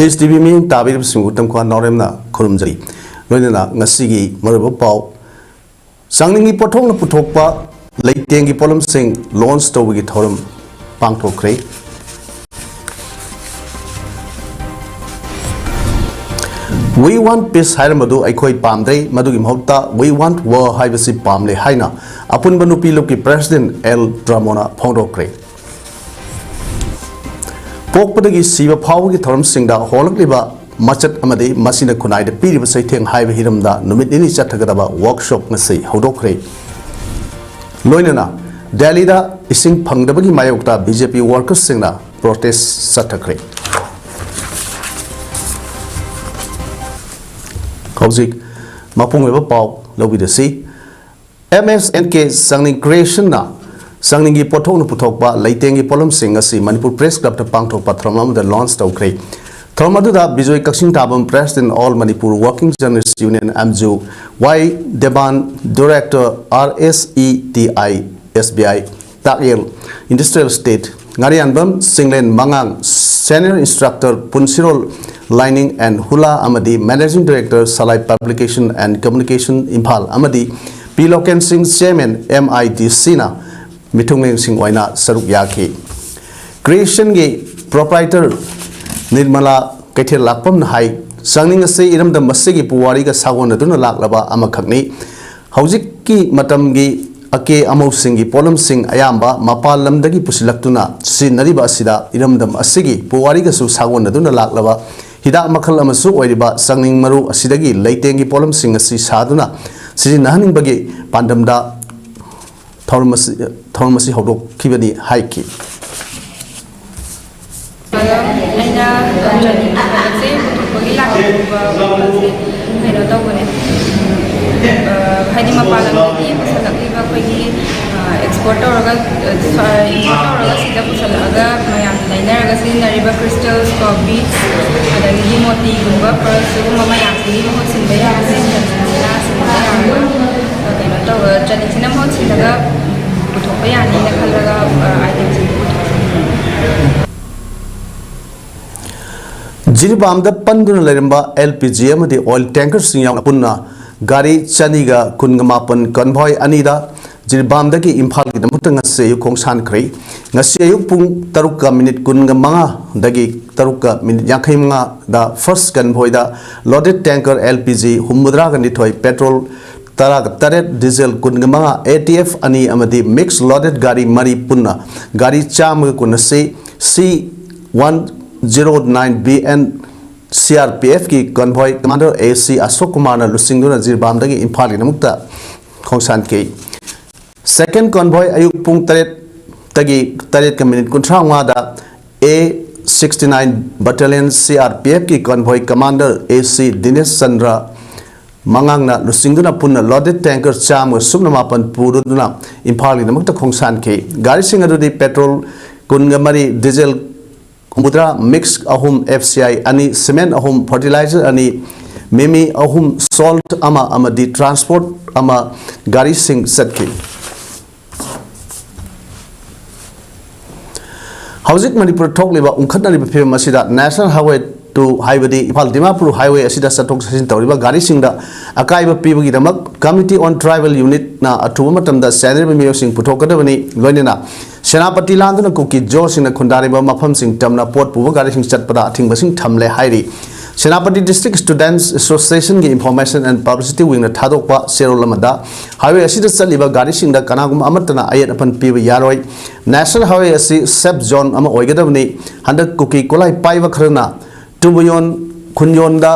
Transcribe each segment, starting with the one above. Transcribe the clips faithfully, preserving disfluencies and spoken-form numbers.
ꯑꯦꯁ T V ꯃꯤꯠꯌꯦꯡ ꯇꯥꯕꯤꯔꯤꯕꯁꯤꯡꯕꯨ ꯇꯝꯈꯣ ꯅꯥꯎꯔꯦꯝꯅ ꯈꯨꯔꯨꯝꯖꯔꯤ꯫ ꯂꯣꯏꯅꯅ ꯉꯁꯤꯒꯤ ꯃꯔꯨꯑꯣꯏꯕ ꯄꯥꯎ, ꯆꯥꯡꯅꯤꯡꯒꯤ ꯄꯣꯠꯊꯣꯛꯅ ꯄꯨꯊꯣꯛꯄ ꯂꯩꯇꯦꯡꯒꯤ ꯄꯣꯠꯂꯝꯁꯤꯡ ꯂꯣꯟꯆ ꯇꯧꯕꯒꯤ ꯊꯧꯔꯝ ꯄꯥꯡꯊꯣꯛꯈ꯭ꯔꯦ꯫ "We want peace" ꯍꯥꯏꯔꯝꯕꯗꯨ ꯑꯩꯈꯣꯏ ꯄꯥꯝꯗ꯭ꯔꯦ, ꯃꯗꯨꯒꯤ ꯃꯍꯨꯠꯇ "We want war" ꯍꯥꯏꯕꯁꯤ ꯄꯥꯝꯂꯦ ꯍꯥꯏꯅ ꯑꯄꯨꯟꯕ ꯅꯨꯄꯤ ꯂꯨꯞꯀꯤ ꯄ꯭ꯔꯦꯁꯤꯗꯦꯟ ꯑꯦꯜ ꯇ꯭ꯔꯃꯣꯅ ꯐꯣꯡꯗꯣꯛꯈ꯭ꯔꯦ꯫ ꯄꯣꯛꯄꯗꯒꯤ ꯁꯤꯕ ꯐꯥꯎꯕꯒꯤ ꯊꯧꯔꯝꯁꯤꯡꯗ ꯍꯣꯡꯂꯛꯂꯤꯕ ꯃꯆꯠ ꯑꯃꯗꯤ ꯃꯁꯤꯅ ꯈꯨꯟꯅꯥꯏꯗ ꯄꯤꯔꯤꯕ ꯆꯩꯊꯦꯡ ꯍꯥꯏꯕ ꯍꯤꯔꯝꯗ ꯅꯨꯃꯤꯠ ꯅꯤꯅꯤ ꯆꯠꯊꯒꯗꯕ ꯋꯥꯔꯛꯁꯣꯞ ꯉꯁꯤ ꯍꯧꯗꯣꯛꯈ꯭ꯔꯦ꯫ ꯂꯣꯏꯅꯅ ꯗꯦꯜꯂꯤꯗ ꯏꯁꯤꯡ ꯐꯪꯗꯕꯒꯤ ꯃꯥꯌꯣꯛꯇ ꯕꯤ ꯖꯦ ꯄꯤ ꯋꯥꯔꯀꯔꯁꯁꯤꯡꯅ ꯄ꯭ꯔꯣꯇꯦꯁ ꯆꯠꯊꯈ꯭ꯔꯦ꯫ ꯍꯧꯖꯤꯛ ꯃꯄꯨꯡ ꯑꯣꯏꯕ ꯄꯥꯎ ꯂꯧꯕꯤꯔꯁꯤ꯫ ꯑꯦꯝ ꯑꯦꯁ ꯑꯦꯟ ꯀꯦ ꯆꯥꯡꯅꯤꯡ ꯀ꯭ꯔꯤꯌꯦꯁꯟꯅ ꯆꯥꯡꯅꯤꯡꯒꯤ ꯄꯣꯠꯊꯣꯛꯅ ꯄꯨꯊꯣꯛꯄ ꯂꯩꯇꯦꯡꯒꯤ ꯄꯣꯠꯂꯝꯁꯤꯡ ꯑꯁꯤ ꯃꯅꯤꯄꯨꯔ ꯄ꯭ꯔꯦꯁ ꯀ꯭ꯂꯕꯇ ꯄꯥꯡꯊꯣꯛꯄ ꯊꯧꯔꯝ ꯑꯃꯗ ꯂꯣꯟꯆ ꯇꯧꯈ꯭ꯔꯦ꯫ ꯊꯧꯔꯝ ꯑꯗꯨꯗ Bijoy Kakchingtabam, president, all Manipur working journalists union, ꯑꯦꯝꯖꯨ, Y Deban, director, R S E T I, S B I, Takyel, industrial estate, Ngariyanbam Chinglen ꯃꯉꯥꯡ, ꯁꯦꯅꯤꯌꯔ ꯏꯟꯁꯇ꯭ꯔꯛꯇꯔ, ꯄꯨꯟꯁꯤꯔꯣꯜ ꯂꯥꯏꯅꯤꯡ ꯑꯦꯟ ꯍꯨꯂꯥ ꯑꯃꯗꯤ managing director, Salai publication and communication Imphal ꯑꯃꯗꯤ P Loken Singh, chairman, M I D ꯁꯤꯅ ꯃꯤꯊꯨꯡꯂꯦꯟꯁꯤꯡ ꯑꯣꯏꯅ ꯁꯔꯨꯛ ꯌꯥꯈꯤ꯫ ꯀ꯭ꯔꯤꯌꯦꯁꯟꯒꯤ ꯄ꯭ꯔꯣꯄ꯭ꯔꯥꯏꯇꯔ ꯅꯤꯔꯃꯂꯥ ꯀꯩꯊꯦꯜ ꯂꯥꯛꯄꯝꯅ ꯍꯥꯏ, ꯆꯥꯡꯅꯤꯡ ꯑꯁꯤ ꯏꯔꯝꯗꯝ ꯑꯁꯤꯒꯤ ꯄꯨꯋꯥꯔꯤꯒ ꯁꯥꯒꯣꯟꯅꯗꯨꯅ ꯂꯥꯛꯂꯕ ꯑꯃꯈꯛꯅꯤ꯫ ꯍꯧꯖꯤꯛꯀꯤ ꯃꯇꯝꯒꯤ ꯑꯀꯦ ꯑꯃꯧꯁꯤꯡꯒꯤ ꯄꯣꯠꯂꯝꯁꯤꯡ ꯑꯌꯥꯝꯕ ꯃꯄꯥꯟ ꯂꯝꯗꯒꯤ ꯄꯨꯁꯤꯜꯂꯛꯇꯨꯅ ꯁꯤꯖꯤꯟꯅꯔꯤꯕ ꯑꯁꯤꯗ ꯏꯔꯝꯗꯝ ꯑꯁꯤꯒꯤ ꯄꯨꯋꯥꯔꯤꯒꯁꯨ ꯁꯥꯒꯣꯟꯅꯗꯨꯅ ꯂꯥꯛꯂꯕ ꯍꯤꯗꯥꯛ ꯃꯈꯜ ꯑꯃꯁꯨ ꯑꯣꯏꯔꯤꯕ ꯆꯥꯡꯅꯤꯡ ꯃꯔꯨ ꯑꯁꯤꯗꯒꯤ ꯂꯩꯇꯦꯡꯒꯤ ꯄꯣꯠꯂꯝꯁꯤꯡ ꯑꯁꯤ ꯁꯥꯗꯨꯅ ꯁꯤꯖꯤꯟꯅꯍꯟꯅꯤꯡꯕꯒꯤ ꯄꯥꯟꯗꯝꯗ ꯊꯧꯔꯝ ꯑꯁꯤ, ꯊꯧꯔꯝ ꯑꯁꯤ ꯍꯧꯗꯣꯛꯈꯤꯕꯅꯤ ꯍꯥꯏꯈꯤ꯫ ꯑꯩꯅ ꯆꯥꯡꯅꯤꯡꯒꯤ ꯄꯣꯠꯁꯦ ꯄꯨꯊꯣꯛꯄꯒꯤ ꯂꯥꯛꯄ ꯋꯥꯈꯜꯁꯦ ꯀꯩꯅꯣ ꯇꯧꯕꯅꯦ, ꯑ, ꯍꯥꯏꯗꯤ ꯃꯄꯥꯟ ꯂꯝꯗꯒꯤ ꯄꯨꯁꯜꯂꯛꯂꯤꯕ ꯑꯩꯈꯣꯏꯒꯤ, ꯑ, ꯑꯦꯛꯁꯄꯣꯔꯠ ꯇꯧꯔꯒ, ꯑ, ꯏꯝꯄꯣꯔꯠ ꯇꯧꯔꯒ ꯁꯤꯗ ꯄꯨꯁꯜꯂꯛꯑꯒ ꯃꯌꯥꯝꯅ ꯂꯩꯅꯔꯒ ꯁꯤꯖꯤꯟꯅꯔꯤꯕ ꯀ꯭ꯔꯤꯁꯇꯜꯁ ꯀꯣ, ꯕꯤꯗꯁ, ꯑꯗꯒꯤꯗꯤ ꯃꯣꯇꯤꯒꯨꯝꯕ, ꯄꯔꯜꯁꯤꯒꯨꯝꯕ ꯃꯌꯥꯝꯁꯤꯒꯤ ꯃꯍꯨꯠ ꯁꯤꯟꯕ ꯌꯥꯕꯁꯦ ꯁꯤꯅ ꯁꯤꯟꯕ ꯌꯥꯔꯒ, ꯑ, ꯀꯩꯅꯣ ꯇꯧꯔꯒ ꯆꯥꯡꯅꯤꯡꯁꯤꯅ ꯃꯍꯨꯠ ꯁꯤꯜꯂꯒ ꯄꯨꯊꯣꯛꯄ ꯌꯥꯅꯤꯅ ꯈꯜꯂꯒ, ꯑ, ꯑꯥꯏꯇꯦꯝꯁꯤꯡꯗꯣ ꯄꯨꯊꯣꯛꯄꯅꯤ꯫ ꯖꯤꯔꯤꯕꯥꯝꯗ ꯄꯟꯗꯨꯅ ꯂꯩꯔꯝꯕ L P G ꯑꯃꯗꯤ oil tankerꯁꯤꯡ ꯌꯥꯎꯅ ꯄꯨꯟꯅ ꯒꯥꯔꯤ ꯆꯅꯤꯒ ꯀꯨꯟꯒ ꯃꯥꯄꯟ convoy ꯑꯅꯤꯗ ꯖꯤꯔꯤꯕꯥꯝꯗꯒꯤ ꯏꯝꯐꯥꯜꯒꯤꯗꯃꯛꯇ ꯉꯁꯤ ꯑꯌꯨꯛ ꯈꯣꯡꯁꯥꯟꯈ꯭ꯔꯦ꯫ ꯉꯁꯤ ꯑꯌꯨꯛ ꯄꯨꯡ ꯇꯔꯨꯛꯀ ꯃꯤꯅꯤꯠ ꯀꯨꯟꯒ ꯃꯉꯥꯗꯒꯤ ꯇꯔꯨꯛꯀ ꯃꯤꯅꯤꯠ ꯌꯥꯡꯈꯩ ꯃꯉꯥꯗ first convoyꯗ loaded tanker L P G ꯍꯨꯝꯐꯨꯇꯔꯥꯒ ꯅꯤꯊꯣꯏ, petrol ꯇꯔꯥꯒ ꯇꯔꯦꯠ, diesel ꯀꯨꯟꯒ ꯃꯉꯥ, A T F ꯑꯅꯤ ꯑꯃꯗꯤ mix loaded ꯒꯥꯔꯤ ꯃꯔꯤ ꯄꯨꯟꯅ ꯒꯥꯔꯤ ꯆꯥꯝꯃꯒ ꯀꯨꯟ ꯑꯁꯤ C one zero nine B N C R P Fꯀꯤ convoy commander A C ꯑꯁꯣꯛ ꯀꯨꯃꯥꯔꯅ ꯂꯨꯆꯤꯡꯗꯨꯅ ꯖꯤꯔꯤꯕꯥꯝꯗꯒꯤ ꯏꯝꯐꯥꯜꯒꯤꯗꯃꯛꯇ ꯈꯣꯡꯁꯥꯟꯈꯤ꯫ Second convoy ꯑꯌꯨꯛ ꯄꯨꯡ ꯇꯔꯦꯠꯇꯒꯤ ꯇꯔꯦꯠꯀ ꯃꯤꯅꯤꯠ ꯀꯨꯟꯊ꯭ꯔꯥ ꯃꯉꯥꯗ A sixty nine Battalion C R P Fꯀꯤ convoy commander A C ꯗꯤꯅꯦꯁ ꯆꯟꯗ꯭ꯔ ꯃꯉꯥꯡꯅ ꯂꯨꯆꯤꯡꯗꯨꯅ ꯄꯨꯟꯅ loaded tanker ꯆꯥꯝꯃꯒ ꯁꯨꯞꯅ ꯃꯥꯄꯟ ꯄꯨꯗꯨꯅ ꯏꯝꯐꯥꯜꯒꯤꯗꯃꯛꯇ ꯈꯣꯡꯁꯥꯟꯈꯤ꯫ ꯒꯥꯔꯤꯁꯤꯡ ꯑꯗꯨꯗꯤ petrol ꯀꯨꯟꯒ ꯃꯔꯤ, diesel ꯍꯨꯝꯐꯨꯇꯔꯥ, mix ꯑꯍꯨꯝ, F C I ꯑꯅꯤ, cement ꯑꯍꯨꯝ, fertilizer ꯑꯅꯤ, ꯃꯤꯃꯤ ꯑꯍꯨꯝ, salt ꯑꯃ ꯑꯃꯗꯤ transport ꯑꯃ ꯒꯥꯔꯤꯁꯤꯡ ꯆꯠꯈꯤ꯫ ꯍꯧꯖꯤꯛ ꯃꯅꯤꯄꯨꯔꯗ ꯊꯣꯛꯂꯤꯕ ꯎꯪꯈꯠꯅꯔꯤꯕ ꯐꯤꯕꯝ ꯑꯁꯤꯗ National Highway two ꯍꯥꯏꯕꯗꯤ ꯏꯝꯐꯥꯜ ꯗꯤꯃꯥꯄꯨꯔ highway ꯑꯁꯤꯗ ꯆꯠꯊꯣꯛ ꯆꯠꯁꯤꯟ ꯇꯧꯔꯤꯕ ꯒꯥꯔꯤꯁꯤꯡꯗ ꯑꯀꯥꯏꯕ ꯄꯤꯕꯒꯤꯗꯃꯛ Committee on Tribal Unitꯅ ꯑꯊꯨꯕ ꯃꯇꯝꯗ ꯆꯥꯅꯔꯤꯕ ꯃꯤꯑꯣꯏꯁꯤꯡ ꯄꯨꯊꯣꯛꯀꯗꯕꯅꯤ꯫ ꯂꯣꯏꯅꯅ ꯁꯦꯅꯥꯄꯇꯤ ꯂꯥꯟꯗꯨꯅ ꯀꯨꯀꯤ ꯖꯣꯁꯤꯡꯅ ꯈꯨꯟꯗꯥꯔꯤꯕ ꯃꯐꯝꯁꯤꯡ ꯇꯝꯅ ꯄꯣꯠ ꯄꯨꯕ ꯒꯥꯔꯤꯁꯤꯡ ꯆꯠꯄꯗ ꯑꯊꯤꯡꯕꯁꯤꯡ ꯊꯝꯂꯦ ꯍꯥꯏꯔꯤ꯫ Senapati District Students Associationꯒꯤ Information and Publicity Wingꯅ ꯊꯥꯗꯣꯛꯄ ꯆꯦꯔꯣꯜ ꯑꯃꯗ highway ꯑꯁꯤꯗ ꯆꯠꯂꯤꯕ ꯒꯥꯔꯤꯁꯤꯡꯗ ꯀꯅꯥꯒꯨꯝꯕ ꯑꯃꯠꯇꯅ ꯑꯌꯦꯠ ꯑꯄꯟ ꯄꯤꯕ ꯌꯥꯔꯣꯏ꯫ National Highway ꯑꯁꯤ safe zone ꯑꯃ ꯑꯣꯏꯒꯗꯕꯅꯤ꯫ ꯍꯟꯗꯛ ꯀꯨꯀꯤ ꯈꯨꯠꯂꯥꯏ ꯄꯥꯏꯕ ꯈꯔꯅ ꯇꯨꯕꯌꯣꯟ ꯈꯨꯟꯌꯣꯟꯗ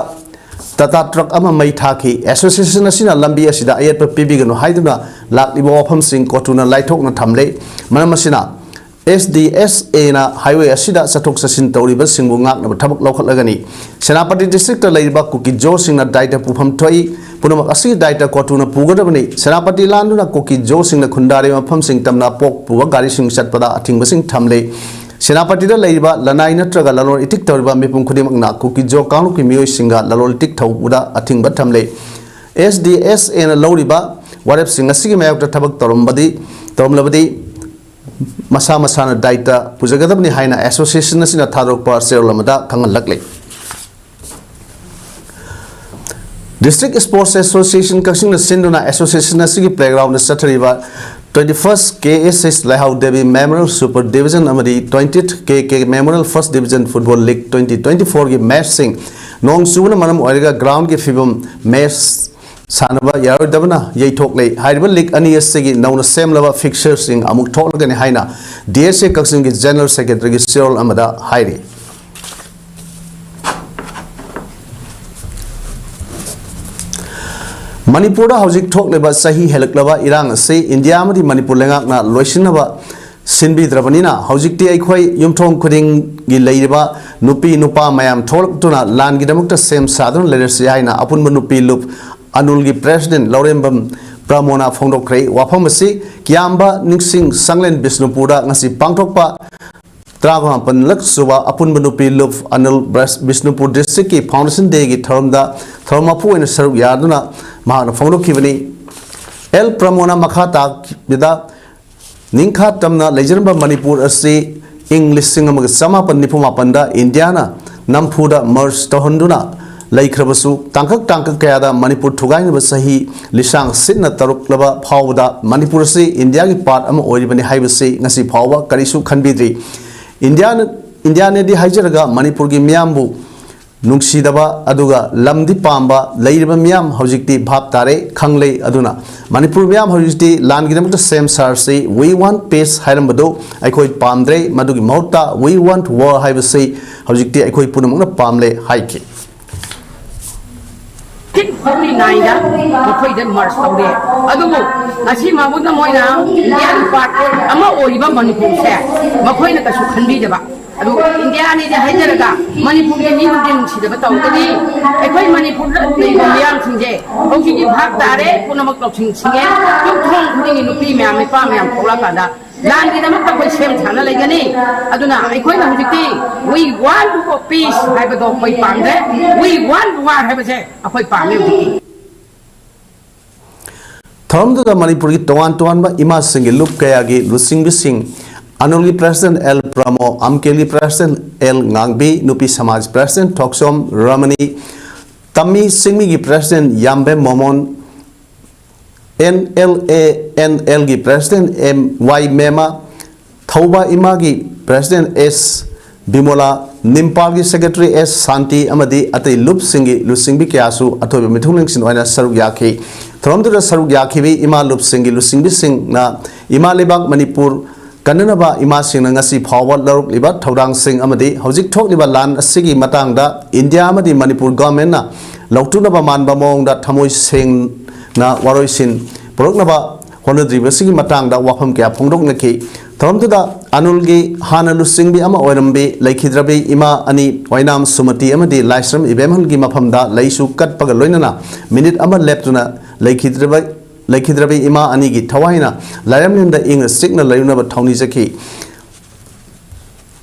Tata truck ꯑꯃ ꯃꯩ ꯊꯥꯈꯤ꯫ Association ꯑꯁꯤꯅ ꯂꯝꯕꯤ ꯑꯁꯤꯗ ꯑꯌꯦꯠꯄ ꯄꯤꯕꯤꯒꯅꯨ ꯍꯥꯏꯗꯨꯅ ꯂꯥꯛꯂꯤꯕ ꯋꯥꯐꯝꯁꯤꯡ ꯀꯣꯇꯨꯅ ꯂꯥꯏꯊꯣꯛꯅ ꯊꯝꯂꯦ꯫ ꯃꯔꯝ ꯑꯁꯤꯅ S D S Aꯅ highway ꯑꯁꯤꯗ ꯆꯠꯊꯣꯛ ꯆꯠꯁꯤꯟ ꯇꯧꯔꯤꯕꯁꯤꯡꯕꯨ ꯉꯥꯛꯅꯕ ꯊꯕꯛ ꯂꯧꯈꯠꯂꯒꯅꯤ꯫ ꯁꯦꯅꯥꯄꯇꯤ districtꯇ ꯂꯩꯔꯤꯕ ꯀꯨꯀꯤ ꯖꯣꯁꯤꯡꯅ ꯗꯥꯏꯇ ꯄꯨꯐꯝ ꯊꯣꯛꯏ꯫ ꯄꯨꯝꯅꯃꯛ ꯑꯁꯤꯒꯤ ꯗꯥꯏꯇ ꯀꯣꯇꯨꯅ ꯄꯨꯒꯗꯕꯅꯤ꯫ ꯁꯦꯅꯥꯄꯇꯤ ꯂꯥꯟꯗꯨꯅ ꯀꯨꯀꯤ ꯖꯣꯁꯤꯡꯅ ꯈꯨꯟꯗꯥꯔꯤꯕ ꯃꯐꯝꯁꯤꯡ ꯇꯝꯅ ꯄꯣꯠ ꯄꯨꯕ ꯒꯥꯔꯤꯁꯤꯡ ꯆꯠꯄꯗ ꯑꯊꯤꯡꯕꯁꯤꯡ ꯊꯝꯂꯦ꯫ ꯁꯦꯅꯥꯄꯇꯤꯗ ꯂꯩꯔꯤꯕ ꯂꯅꯥꯏ ꯅꯠꯇ꯭ꯔꯒ ꯂꯂꯣꯟ ꯏꯇꯤꯛ ꯇꯧꯔꯤꯕ ꯃꯤꯄꯨꯝ ꯈꯨꯗꯤꯡꯃꯛꯅ ꯀꯨꯀꯤ ꯖꯣ ꯀꯥꯡꯂꯨꯞꯀꯤ ꯃꯤꯑꯣꯏꯁꯤꯡꯒ ꯂꯂꯣꯟ ꯏꯇꯤꯛ ꯇꯧꯕꯗ ꯑꯊꯤꯡꯕ ꯊꯝꯂꯦ꯫ S D S Aꯅ ꯂꯧꯔꯤꯕ ꯋꯥꯔꯦꯞꯁꯤꯡ ꯑꯁꯤꯒꯤ ꯃꯥꯌꯣꯛꯇ ꯊꯕꯛ ꯇꯧꯔꯝꯕꯗꯤ, ꯇꯧꯔꯝꯂꯕꯗꯤ ꯃꯁꯥ ꯃꯁꯥꯅ ꯗꯥꯏꯇ ꯄꯨꯖꯒꯗꯕꯅꯤ ꯍꯥꯏꯅ association ꯑꯁꯤꯅ ꯊꯥꯗꯣꯔꯛꯄ ꯆꯦꯔꯣꯜ ꯑꯃꯗ ꯈꯪꯍꯜꯂꯛꯂꯤ꯫ District Sports Association ꯀꯛꯆꯤꯡꯅ ꯁꯤꯟꯗꯨꯅ association ꯑꯁꯤꯒꯤ playground ꯗ ꯆꯠꯊꯔꯤꯕ twenty first K S S ꯂꯩꯍꯥꯎ ꯗꯦꯕꯤ Memorial Super Division ꯑꯃꯗꯤ twentieth K K Memorial First Division Football League twenty twenty four ꯒꯤ match ꯁꯤꯡ ꯅꯣꯡ ꯆꯨꯕꯅ ꯃꯔꯝ ꯑꯣꯏꯔꯒ ground ꯒꯤ ꯐꯤꯕꯝ match ꯁꯥꯟꯅꯕ ꯌꯥꯔꯣꯏꯗꯕꯅ ꯌꯩꯊꯣꯛꯂꯦ꯫ ꯍꯥꯏꯔꯤꯕ league ꯑꯅꯤ ꯑꯁꯤꯒꯤ ꯅꯧꯅ ꯁꯦꯝꯂꯕ fixture ꯁꯤꯡ ꯑꯃꯨꯛ ꯊꯣꯛꯂꯒꯅꯤ ꯍꯥꯏꯅ D S A ꯀꯛꯆꯤꯡꯒꯤ General Secretary ꯒꯤ ꯆꯦꯔꯣꯜ ꯑꯃꯗ ꯍꯥꯏꯔꯤ꯫ ꯃꯅꯤꯄꯨꯔꯗ ꯍꯧꯖꯤꯛ ꯊꯣꯛꯂꯤꯕ ꯆꯍꯤ ꯍꯦꯜꯂꯛꯂꯕ ꯏꯔꯥꯡ ꯑꯁꯤ ꯏꯟꯗꯤꯌꯥ ꯑꯃꯗꯤ ꯃꯅꯤꯄꯨꯔ ꯂꯩꯉꯥꯛꯅ ꯂꯣꯏꯁꯤꯟꯅꯕ ꯁꯤꯟꯕꯤꯗ꯭ꯔꯕꯅꯤꯅ, ꯍꯧꯖꯤꯛꯇꯤ ꯑꯩꯈꯣꯏ ꯌꯨꯝꯊꯣꯡ ꯈꯨꯗꯤꯡꯒꯤ ꯂꯩꯔꯤꯕ ꯅꯨꯄꯤ ꯅꯨꯄꯥ ꯃꯌꯥꯝ ꯊꯣꯛꯂꯛꯇꯨꯅ ꯂꯥꯟꯒꯤꯗꯃꯛꯇ ꯁꯦꯝ ꯁꯥꯗꯨꯅ ꯂꯩꯔꯁꯤ ꯍꯥꯏꯅ ꯑꯄꯨꯟꯕ ꯅꯨꯄꯤ ꯂꯨꯞ ꯑꯅꯨꯜꯒꯤ president ꯂꯧꯔꯦꯝꯕꯝ ꯄ꯭ꯔꯃꯣꯅ ꯐꯣꯡꯗꯣꯛꯈ꯭ꯔꯦ꯫ ꯋꯥꯐꯝ ꯑꯁꯤ ꯀꯤꯌꯥꯝꯕ ꯅꯤꯡꯁꯤꯡ ꯁꯪꯂꯦꯟ ꯕꯤꯁꯅꯨꯄꯨꯔꯗ ꯉꯁꯤ ꯄꯥꯡꯊꯣꯛꯄ ꯇꯔꯥꯃꯥꯄꯜꯂꯛ ꯁꯨꯕ ꯑꯄꯨꯟꯕ ꯅꯨꯄꯤ ꯂꯨꯞ ꯑꯅꯨꯜ ꯕ꯭ꯔꯁ ꯕꯤꯁꯅꯨꯄꯨꯔ district ꯀꯤ foundation day ꯒꯤ ꯊꯧꯔꯝꯗ ꯊꯧꯔꯝ ꯃꯄꯨ ꯑꯣꯏꯅ ꯁꯔꯨꯛ ꯌꯥꯗꯨꯅ ꯃꯍꯥꯛꯅ ꯐꯣꯡꯗꯣꯛꯈꯤꯕꯅꯤ꯫ ꯑꯦꯜ ꯄ꯭ꯔꯃꯣꯅ ꯃꯈꯥ ꯇꯥꯕꯗ, ꯅꯤꯡꯈꯥ ꯇꯝꯅ ꯂꯩꯖꯔꯝꯕ ꯃꯅꯤꯄꯨꯔ ꯑꯁꯤ ꯏꯪ ꯂꯤꯁꯤꯡ ꯑꯃꯒ ꯆꯃꯥꯄꯟ ꯅꯤꯐꯨ ꯃꯥꯄꯟꯗ ꯏꯟꯗꯤꯌꯥꯅ ꯅꯝꯐꯨꯗ merge ꯇꯧꯍꯟꯗꯨꯅ ꯂꯩꯈ꯭ꯔꯕꯁꯨ, ꯇꯥꯡꯀꯛ ꯇꯥꯡꯀꯛ ꯀꯌꯥꯗ ꯃꯅꯤꯄꯨꯔ ꯊꯨꯒꯥꯏꯅꯕ ꯆꯍꯤ ꯂꯤꯁꯥꯡ ꯁꯤꯠꯅ ꯇꯧꯔꯛꯂꯕ ꯐꯥꯎꯕꯗ ꯃꯅꯤꯄꯨꯔ ꯑꯁꯤ ꯏꯟꯗꯤꯌꯥꯒꯤ part ꯑꯃ ꯑꯣꯏꯔꯤꯕꯅꯤ ꯍꯥꯏꯕꯁꯤ ꯉꯁꯤ ꯐꯥꯎꯕ ꯀꯔꯤꯁꯨ ꯈꯟꯕꯤꯗ꯭ꯔꯤ꯫ ꯏꯟꯗꯤꯌꯥꯅ, ꯏꯟꯗꯤꯌꯥꯅꯦꯗꯤ ꯍꯥꯏꯖꯔꯒ ꯃꯅꯤꯄꯨꯔꯒꯤ ꯃꯤꯌꯥꯝꯕꯨ ꯅꯨꯡꯁꯤꯗꯕ ꯑꯗꯨꯒ ꯂꯝꯗꯤ ꯄꯥꯝꯕ ꯂꯩꯔꯤꯕ ꯃꯤꯌꯥꯝ ꯍꯧꯖꯤꯛꯇꯤ ꯚꯥꯞ ꯇꯥꯔꯦ, ꯈꯪꯂꯦ꯫ ꯑꯗꯨꯅ ꯃꯅꯤꯄꯨꯔ ꯃꯤꯌꯥꯝ ꯍꯧꯖꯤꯛꯇꯤ ꯂꯥꯟꯒꯤꯗꯃꯛꯇ ꯁꯦꯝ ꯁꯥꯔꯁꯤ, we want peace ꯍꯥꯏꯔꯝꯕꯗꯣ ꯑꯩꯈꯣꯏ ꯄꯥꯝꯗ꯭ꯔꯦ, ꯃꯗꯨꯒꯤ ꯃꯍꯨꯠꯇ we want war ꯍꯥꯏꯕꯁꯤ ꯍꯧꯖꯤꯛꯇꯤ ꯑꯩꯈꯣꯏ ꯄꯨꯝꯅꯃꯛꯅ ꯄꯥꯝꯂꯦ ꯍꯥꯏꯈꯤ꯫ ꯐꯣꯔꯇꯤ ꯅꯥꯏꯟꯗ ꯃꯈꯣꯏꯗ merge ꯇꯧꯔꯦ꯫ ꯑꯗꯨꯕꯨ ꯉꯁꯤ ꯐꯥꯎꯕꯗ ꯃꯣꯏꯅ ꯏꯟꯗꯤꯌꯥꯒꯤ part ꯑꯃ ꯑꯣꯏꯔꯤꯕ ꯃꯅꯤꯄꯨꯔꯁꯦ ꯃꯈꯣꯏꯅ ꯀꯩꯁꯨ ꯈꯟꯕꯤꯗꯕ꯫ ꯑꯗꯨ ꯏꯟꯗꯤꯌꯥꯅꯤꯗꯤ ꯍꯥꯏꯖꯔꯒ ꯃꯅꯤꯄꯨꯔꯒꯤ ꯃꯤꯕꯨꯗꯤ ꯅꯨꯡꯁꯤꯗꯕ ꯇꯧꯒꯅꯤ꯫ ꯑꯩꯈꯣꯏ ꯃꯅꯤꯄꯨꯔꯗ ꯂꯩꯕ ꯃꯤꯌꯥꯝꯁꯤꯡꯁꯦ ꯍꯧꯖꯤꯛꯇꯤ ꯚꯥꯞ ꯇꯥꯔꯦ, ꯄꯨꯝꯅꯃꯛ ꯂꯧꯁꯤꯡ ꯁꯤꯡꯉꯦ꯫ ꯌꯨꯝꯊꯣꯡ ꯈꯨꯗꯤꯡꯒꯤ ꯅꯨꯄꯤ ꯃꯌꯥꯝ, ꯅꯨꯄꯥ ꯃꯌꯥꯝ ꯊꯣꯛꯂꯛꯑꯀꯥꯟꯗ ꯂꯥꯟꯒꯤꯗꯃꯛꯇ ꯑꯩꯈꯣꯏ ꯁꯦꯝ ꯁꯥꯅ ꯂꯩꯒꯅꯤ꯫ ꯑꯗꯨꯅ ꯑꯩꯈꯣꯏꯅ ꯍꯧꯖꯤꯛꯇꯤ we want peace ꯍꯥꯏꯕꯗꯣ ꯑꯩꯈꯣꯏ ꯄꯥꯝꯗ꯭ꯔꯦ, we want war ꯍꯥꯏꯕꯁꯦ ꯑꯩꯈꯣꯏ ꯄꯥꯝꯃꯦ ꯍꯧꯖꯤꯛꯇꯤ꯫ ꯊꯧꯔꯝꯗꯨꯗ ꯃꯅꯤꯄꯨꯔꯒꯤ ꯇꯣꯉꯥꯟ ꯇꯣꯉꯥꯟꯕ ꯏꯃꯥꯁꯤꯡꯒꯤ ꯂꯨꯞ ꯀꯌꯥꯒꯤ ꯂꯨꯆꯤꯡꯕꯤꯁꯤꯡ, ꯑꯅꯨꯜꯒꯤ president ꯑꯦꯜ ꯄ꯭ꯔꯃꯣ, ꯑꯝꯀꯦꯜꯒꯤ president ꯑꯦꯜ ꯉꯥꯡꯕꯤ, ꯅꯨꯄꯤ ꯁꯃꯥꯖ president ꯊꯣꯛꯆꯣꯝ ꯔꯃꯅꯤ, ꯇꯝꯃꯤ ꯆꯤꯡꯃꯤꯒꯤ president ꯌꯥꯝꯕꯦꯝ ꯃꯣꯃꯣꯟ, NLANL ꯒꯤ president M Y ꯃꯦꯃꯥ, ꯊꯧꯕ ꯏꯃꯥꯒꯤ president S ꯕꯤꯃꯣꯂꯥ, ꯅꯤꯝꯄꯥꯜꯒꯤ secretary S ꯁꯥꯟꯇꯤ ꯑꯃꯗꯤ ꯑꯇꯩ ꯂꯨꯞꯁꯤꯡꯒꯤ ꯂꯨꯆꯤꯡꯕꯤ ꯀꯌꯥꯁꯨ ꯑꯊꯣꯏꯕ ꯃꯤꯊꯨꯡꯂꯦꯟꯁꯤꯡ ꯑꯣꯏꯅ ꯁꯔꯨꯛ ꯌꯥꯈꯤ꯫ ꯊꯧꯔꯝꯗꯨꯗ ꯁꯔꯨꯛ ꯌꯥꯈꯤꯕꯤ ꯏꯃꯥ ꯂꯨꯞꯁꯤꯡꯒꯤ ꯂꯨꯆꯤꯡꯕꯤꯁꯤꯡꯅ ꯏꯃꯥ ꯂꯩꯕꯥꯛ ꯃꯅꯤꯄꯨꯔ ꯀꯟꯅꯅꯕ ꯏꯃꯥꯁꯤꯡꯅ ꯉꯁꯤ ꯐꯥꯎꯕ ꯂꯧꯔꯛꯂꯤꯕ ꯊꯧꯗꯥꯡꯁꯤꯡ ꯑꯃꯗꯤ ꯍꯧꯖꯤꯛ ꯊꯣꯛꯂꯤꯕ ꯂꯥꯟ ꯑꯁꯤꯒꯤ ꯃꯇꯥꯡꯗ ꯏꯟꯗꯤꯌꯥ ꯑꯃꯗꯤ ꯃꯅꯤꯄꯨꯔ government ꯅ ꯂꯧꯇꯨꯅꯕ ꯃꯥꯟꯕ ꯃꯑꯣꯡꯗ ꯊꯃꯣꯏ ꯁꯦꯡꯅ ꯋꯥꯔꯣꯏꯁꯤꯟ ꯄꯨꯔꯛꯅꯕ ꯍꯣꯠꯅꯗ꯭ꯔꯤꯕꯁꯤꯒꯤ ꯃꯇꯥꯡꯗ ꯋꯥꯐꯝ ꯀꯌꯥ ꯐꯣꯡꯗꯣꯛꯅꯈꯤ꯫ ꯊꯧꯔꯝꯗꯨꯗ ꯑꯅꯨꯜꯒꯤ ꯍꯥꯟꯅ ꯂꯨꯆꯤꯡꯕꯤ ꯑꯃ ꯑꯣꯏꯔꯝꯕꯤ ꯂꯩꯈꯤꯗ꯭ꯔꯕꯤ ꯏꯃꯥ ꯑꯅꯤ ꯑꯣꯏꯅꯥꯝ ꯁꯨꯃꯇꯤ ꯑꯃꯗꯤ ꯂꯥꯏꯁ꯭ꯔꯝ ꯏꯕꯦꯝꯍꯜꯒꯤ ꯃꯐꯝꯗ ꯂꯩꯁꯨ ꯀꯠꯄꯒ ꯂꯣꯏꯅꯅ ꯃꯤꯅꯤꯠ ꯑꯃ ꯂꯦꯞꯇꯨꯅ ꯂꯩꯈꯤꯗ꯭ꯔꯕ ꯂꯩꯈꯤꯗ꯭ꯔꯕꯤ ꯏꯃꯥ ꯑꯅꯤꯒꯤ ꯊꯋꯥꯏꯅ ꯂꯥꯏꯔꯝꯂꯦꯟꯗ ꯏꯪꯅ ꯆꯤꯛꯅ ꯂꯩꯔꯨꯅꯕ ꯊꯧꯅꯤꯖꯈꯤ꯫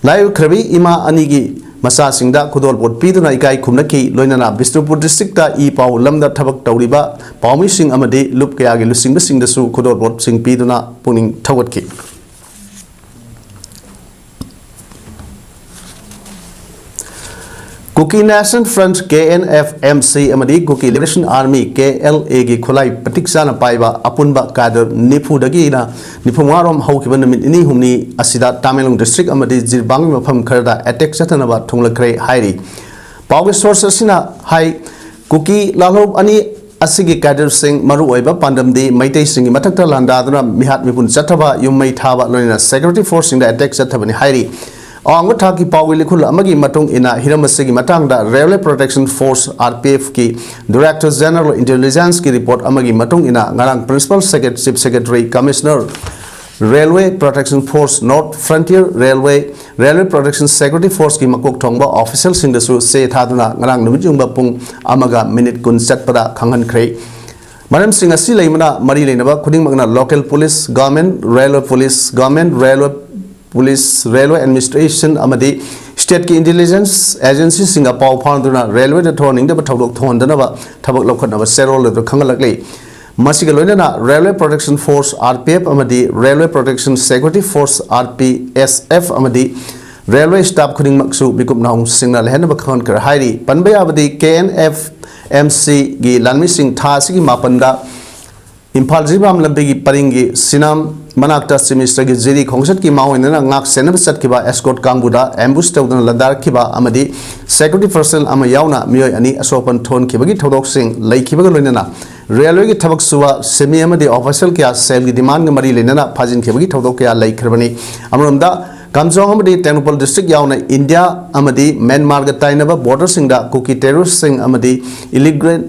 ꯂꯥꯏꯑꯣꯏꯈ꯭ꯔꯕꯤ ꯏꯃꯥ ꯑꯅꯤꯒꯤ ꯃꯆꯥꯁꯤꯡꯗ ꯈꯨꯗꯣꯜꯄꯣꯠ ꯄꯤꯗꯨꯅ ꯏꯀꯥꯏ ꯈꯨꯝꯅꯈꯤ꯫ ꯂꯣꯏꯅꯅ ꯕꯤꯁꯅꯨꯄꯨꯔ district ꯇ ꯏ ꯄꯥꯎ ꯂꯝꯗ ꯊꯕꯛ ꯇꯧꯔꯤꯕ ꯄꯥꯎꯃꯤꯁꯤꯡ ꯑꯃꯗꯤ ꯂꯨꯞ ꯀꯌꯥꯒꯤ ꯂꯨꯆꯤꯡꯕꯁꯤꯡꯗꯁꯨ ꯈꯨꯗꯣꯜꯄꯣꯠꯁꯤꯡ ꯄꯤꯗꯨꯅ ꯄꯨꯛꯅꯤꯡ ꯊꯧꯒꯠꯈꯤ꯫ Kuki National Front, KNFMC, ꯑꯃꯗꯤ Kuki Liberation Army, KLA ꯒꯤ ꯈꯨꯠꯂꯥꯏ ꯃꯇꯤꯛ ꯆꯥꯅ ꯄꯥꯏꯕ ꯑꯄꯨꯟꯕ cadre ꯅꯤꯐꯨꯗꯒꯤꯅ ꯅꯤꯐꯨꯃꯉꯥ ꯔꯣꯝ ꯍꯧꯈꯤꯕ ꯅꯨꯃꯤꯠ ꯅꯤꯅꯤ ꯍꯨꯝꯅꯤ ꯑꯁꯤꯗ ꯇꯥꯃꯦꯡꯂꯣꯡ district ꯑꯃꯗꯤ ꯖꯤꯔꯤꯕꯥꯝꯒꯤ ꯃꯐꯝ ꯈꯔꯗ attack ꯆꯠꯊꯅꯕ ꯊꯣꯡꯂꯛꯈ꯭ꯔꯦ ꯍꯥꯏꯔꯤ꯫ ꯄꯥꯎꯒꯤ source ꯑꯁꯤꯅ ꯍꯥꯏ, ꯀꯨꯀꯤ ꯂꯥꯜꯍꯧ ꯑꯅꯤ ꯑꯁꯤꯒꯤ cadre ꯁꯤꯡ ꯃꯔꯨꯑꯣꯏꯕ ꯄꯥꯟꯗꯝꯗꯤ ꯃꯩꯇꯩꯁꯤꯡꯒꯤ ꯃꯊꯛꯇ ꯂꯥꯟꯗꯥꯗꯨꯅ ꯃꯤꯍꯥꯠ ꯃꯤꯄꯨꯟ ꯆꯠꯊꯕ, ꯌꯨꯝ ꯃꯩ ꯊꯥꯕ, ꯂꯣꯏꯅꯅ security force ꯁꯤꯡꯗ attack ꯆꯠꯊꯕꯅꯤ ꯍꯥꯏꯔꯤ꯫ ꯑꯋꯥꯡꯕ ꯊꯥꯛꯀꯤ ꯄꯥꯎꯒꯤ ꯂꯤꯈꯨꯜ ꯑꯃꯒꯤ ꯃꯇꯨꯡ ꯏꯟꯅ ꯍꯤꯔꯝ ꯑꯁꯤꯒꯤ ꯃꯇꯥꯡꯗ Railway Protection Force, RPF ꯀꯤ Director General Intelligence ꯀꯤ report ꯑꯃꯒꯤ ꯃꯇꯨꯡ ꯏꯟꯅ ꯉꯔꯥꯡ Principal Secret-, Chief Secretary, Commissioner, Railway Protection Force, North Frontier Railway, Railway Protection Security Force ꯀꯤ ꯃꯀꯣꯛ ꯊꯣꯡꯕ official ꯁꯤꯡꯗꯁꯨ ꯆꯦ ꯊꯥꯗꯨꯅ ꯉꯔꯥꯡ ꯅꯨꯃꯤꯠ ꯌꯨꯡꯕ ꯄꯨꯡ ꯑꯃꯒ ꯃꯤꯅꯤꯠ ꯀꯨꯟ ꯆꯠꯄꯗ ꯈꯪꯍꯟꯈ꯭ꯔꯦ꯫ ꯃꯔꯝꯁꯤꯡ ꯑꯁꯤ ꯂꯩꯕꯅ ꯃꯔꯤ ꯂꯩꯅꯕ ꯈꯨꯗꯤꯡꯃꯛꯅ local police, government railway police, government railway police, railway administration ꯑꯃꯗꯤ state ꯀꯤ intelligence agency ꯁꯤꯡꯒ ꯄꯥꯎ ꯐꯥꯎꯅꯗꯨꯅ railway ꯗ ꯊꯣꯛꯍꯟꯅꯤꯡꯗꯕ ꯊꯧꯗꯣꯛ ꯊꯣꯛꯍꯟꯗꯅꯕ ꯊꯕꯛ ꯂꯧꯈꯠꯅꯕ ꯆꯦꯔꯣꯜ ꯑꯗꯨ ꯈꯪꯍꯜꯂꯛꯂꯤ꯫ ꯃꯁꯤꯒ ꯂꯣꯏꯅꯅ Railway Protection Force, RPF, ꯑꯃꯗꯤ Railway Protection Security Force, RPSF, ꯑꯃꯗꯤ ꯔꯦꯜꯋꯦ ꯁ꯭ꯇꯥꯐ ꯈꯨꯗꯤꯡꯃꯛꯁꯨ ꯃꯤꯀꯨꯞ ꯅꯥꯍꯣꯡꯁꯤꯡꯅ ꯂꯩꯍꯟꯅꯕ ꯈꯪꯍꯟꯈ꯭ꯔꯦ ꯍꯥꯏꯔꯤ꯫ ꯄꯟꯕ ꯌꯥꯕꯗꯤ, ꯀꯦ ꯑꯦꯟ ꯑꯦꯐ ꯑꯦꯝ ꯁꯤꯒꯤ ꯂꯥꯟꯃꯤꯁꯤꯡ ꯊꯥ ꯑꯁꯤꯒꯤ ꯃꯥꯄꯟꯗ ꯏꯝꯐꯥꯜ ꯖꯤꯔꯤꯕꯥꯝ ꯂꯝꯕꯤꯒꯤ ꯄꯔꯤꯡꯒꯤ ꯁꯤꯅꯥꯝ ꯃꯅꯥꯛꯇ ꯆꯤꯞ ꯃꯤꯅꯤꯁꯇꯔꯒꯤ ꯖꯤꯔꯤ ꯈꯣꯡꯆꯠꯀꯤ ꯃꯥꯡꯑꯣꯏꯅꯅ ꯉꯥꯛ ꯁꯦꯟꯅꯕ ꯆꯠꯈꯤꯕ ꯑꯦꯁꯀꯣꯔꯠ ꯀꯥꯡꯕꯨꯗ ꯑꯦꯝꯕꯨꯁ ꯇꯧꯗꯨꯅ ꯂꯥꯟꯗꯥꯔꯛꯈꯤꯕ ꯑꯃꯗꯤ ꯁꯦꯀ꯭ꯌꯨꯔꯤꯇꯤ ꯄꯔꯁꯅꯦꯜ ꯑꯃ ꯌꯥꯎꯅ ꯃꯤꯑꯣꯏ ꯑꯅꯤ ꯑꯁꯣꯛ ꯑꯄꯟ ꯊꯣꯛꯍꯟꯈꯤꯕꯒꯤ ꯊꯧꯗꯣꯛꯁꯤꯡ ꯂꯩꯈꯤꯕꯒ ꯂꯣꯏꯅꯅ ꯔꯦꯜꯋꯦꯒꯤ ꯊꯕꯛ ꯁꯨꯕ ꯁꯤꯟꯃꯤ ꯑꯃꯗꯤ ꯑꯣꯐꯤꯁꯤꯌꯦꯜ ꯀꯌꯥ ꯁꯦꯜꯒꯤ ꯗꯤꯃꯥꯟꯒ ꯃꯔꯤ ꯂꯩꯅꯅ ꯐꯥꯖꯤꯟꯈꯤꯕꯒꯤ ꯊꯧꯗꯣꯛ ꯀꯌꯥ ꯂꯩꯈ꯭ꯔꯕꯅꯤ꯫ ꯑꯃꯔꯣꯝꯗ, ꯀꯥꯝꯖꯣꯡ ꯑꯃꯗꯤ ꯇꯦꯡꯅꯧꯄꯜ ꯗꯤꯁꯇ꯭ꯔꯤꯛ ꯌꯥꯎꯅ ꯏꯟꯗꯤꯌꯥ ꯑꯃꯗꯤ ꯃ꯭ꯌꯥꯟꯃꯥꯔꯒ ꯇꯥꯏꯅꯕ ꯕꯣꯔꯗꯔꯁꯤꯡꯗ ꯀꯨꯀꯤ ꯇꯦꯔꯣꯔꯤꯁꯁꯤꯡ ꯑꯃꯗꯤ ꯏꯂꯤꯒ꯭ꯔꯦꯟ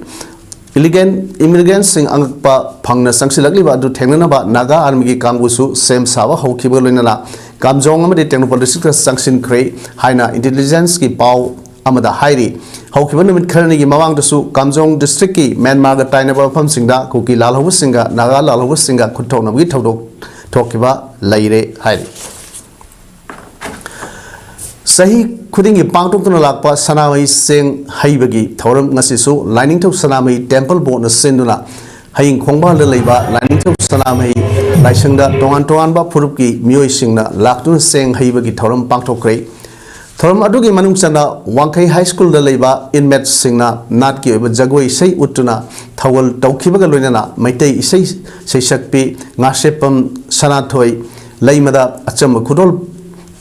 ꯏꯂꯤꯒꯦꯟ ꯏꯃꯤꯒ꯭ꯔꯦꯟꯠꯁꯤꯡ ꯑꯉꯛꯄ ꯐꯪꯅ ꯆꯪꯁꯤꯜꯂꯛꯂꯤꯕ ꯑꯗꯨ ꯊꯦꯡꯅꯅꯕ ꯅꯥꯒꯥ ꯑꯥꯔꯃꯤꯒꯤ ꯀꯥꯡꯕꯨꯁꯨ ꯁꯦꯝ ꯁꯥꯕ ꯍꯧꯈꯤꯕꯒ ꯂꯣꯏꯅꯅ ꯀꯥꯝꯖꯣꯡ ꯑꯃꯗꯤ ꯇꯦꯡꯅꯧꯄꯜ ꯗꯤꯁꯇ꯭ꯔꯤꯛꯇ ꯆꯪꯁꯤꯟꯈ꯭ꯔꯦ ꯍꯥꯏꯅ ꯏꯟꯇꯦꯂꯤꯖꯦꯟꯁꯀꯤ ꯄꯥꯎ ꯑꯃꯗ ꯍꯥꯏꯔꯤ꯫ ꯍꯧꯈꯤꯕ ꯅꯨꯃꯤꯠ ꯈꯔꯅꯤꯒꯤ ꯃꯃꯥꯡꯗꯁꯨ ꯀꯥꯝꯖꯣꯡ ꯗꯤꯁꯇ꯭ꯔꯤꯛꯀꯤ ꯃ꯭ꯌꯥꯟꯃꯥꯔꯒ ꯇꯥꯏꯅꯕ ꯃꯐꯝꯁꯤꯡꯗ ꯀꯨꯀꯤ ꯂꯥꯜꯍꯧꯕꯁꯤꯡꯒ ꯅꯥꯒꯥ ꯂꯥꯜꯍꯧꯕꯁꯤꯡꯒ ꯈꯨꯠꯊꯣꯛꯅꯕꯒꯤ ꯊꯧꯗꯣꯛ ꯊꯣꯛꯈꯤꯕ ꯂꯩꯔꯦ ꯍꯥꯏꯔꯤ꯫ ꯆꯍꯤ ꯈꯨꯗꯤꯡꯒꯤ ꯄꯥꯡꯊꯣꯛꯇꯨꯅ ꯂꯥꯛꯄ ꯁꯅꯥꯃꯍꯤ ꯆꯦꯡ ꯍꯩꯕꯒꯤ ꯊꯧꯔꯝ ꯉꯁꯤꯁꯨ ꯂꯥꯏꯅꯤꯡꯊꯧ ꯁꯅꯥꯃꯍꯤ ꯇꯦꯝꯄꯜ ꯕꯣꯔꯗꯅ ꯁꯤꯟꯗꯨꯅ ꯍꯌꯤꯡ ꯈꯣꯡꯕꯥꯜꯗ ꯂꯩꯕ ꯂꯥꯏꯅꯤꯡꯊꯧ ꯁꯅꯥꯃꯍꯤ ꯂꯥꯏꯁꯪꯗ ꯇꯣꯉꯥꯟ ꯇꯣꯉꯥꯟꯕ ꯐꯨꯔꯨꯞꯀꯤ ꯃꯤꯑꯣꯏꯁꯤꯡꯅ ꯂꯥꯛꯇꯨꯅ ꯆꯦꯡ ꯍꯩꯕꯒꯤ ꯊꯧꯔꯝ ꯄꯥꯡꯊꯣꯛꯈ꯭ꯔꯦ꯫ ꯊꯧꯔꯝ ꯑꯗꯨꯒꯤ ꯃꯅꯨꯡ ꯆꯟꯅ ꯋꯥꯡꯈꯩ ꯍꯥꯏ ꯁ꯭ꯀꯨꯜꯗ ꯂꯩꯕ ꯏꯟꯃꯦꯠꯁꯤꯡꯅ ꯅꯥꯠꯀꯤ ꯑꯣꯏꯕ ꯖꯒꯣꯏ ꯏꯁꯩ ꯎꯠꯇꯨꯅ ꯊꯧꯒꯜ ꯇꯧꯈꯤꯕꯒ ꯂꯣꯏꯅꯅ ꯃꯩꯇꯩ ꯏꯁꯩ ꯁꯩꯁꯛꯄꯤ ꯉꯥꯁꯦꯞꯄꯝ ꯁꯅꯥꯊꯣꯏ ꯂꯩꯃꯗ ꯑꯆꯝꯕ ꯈꯨꯗꯣꯜ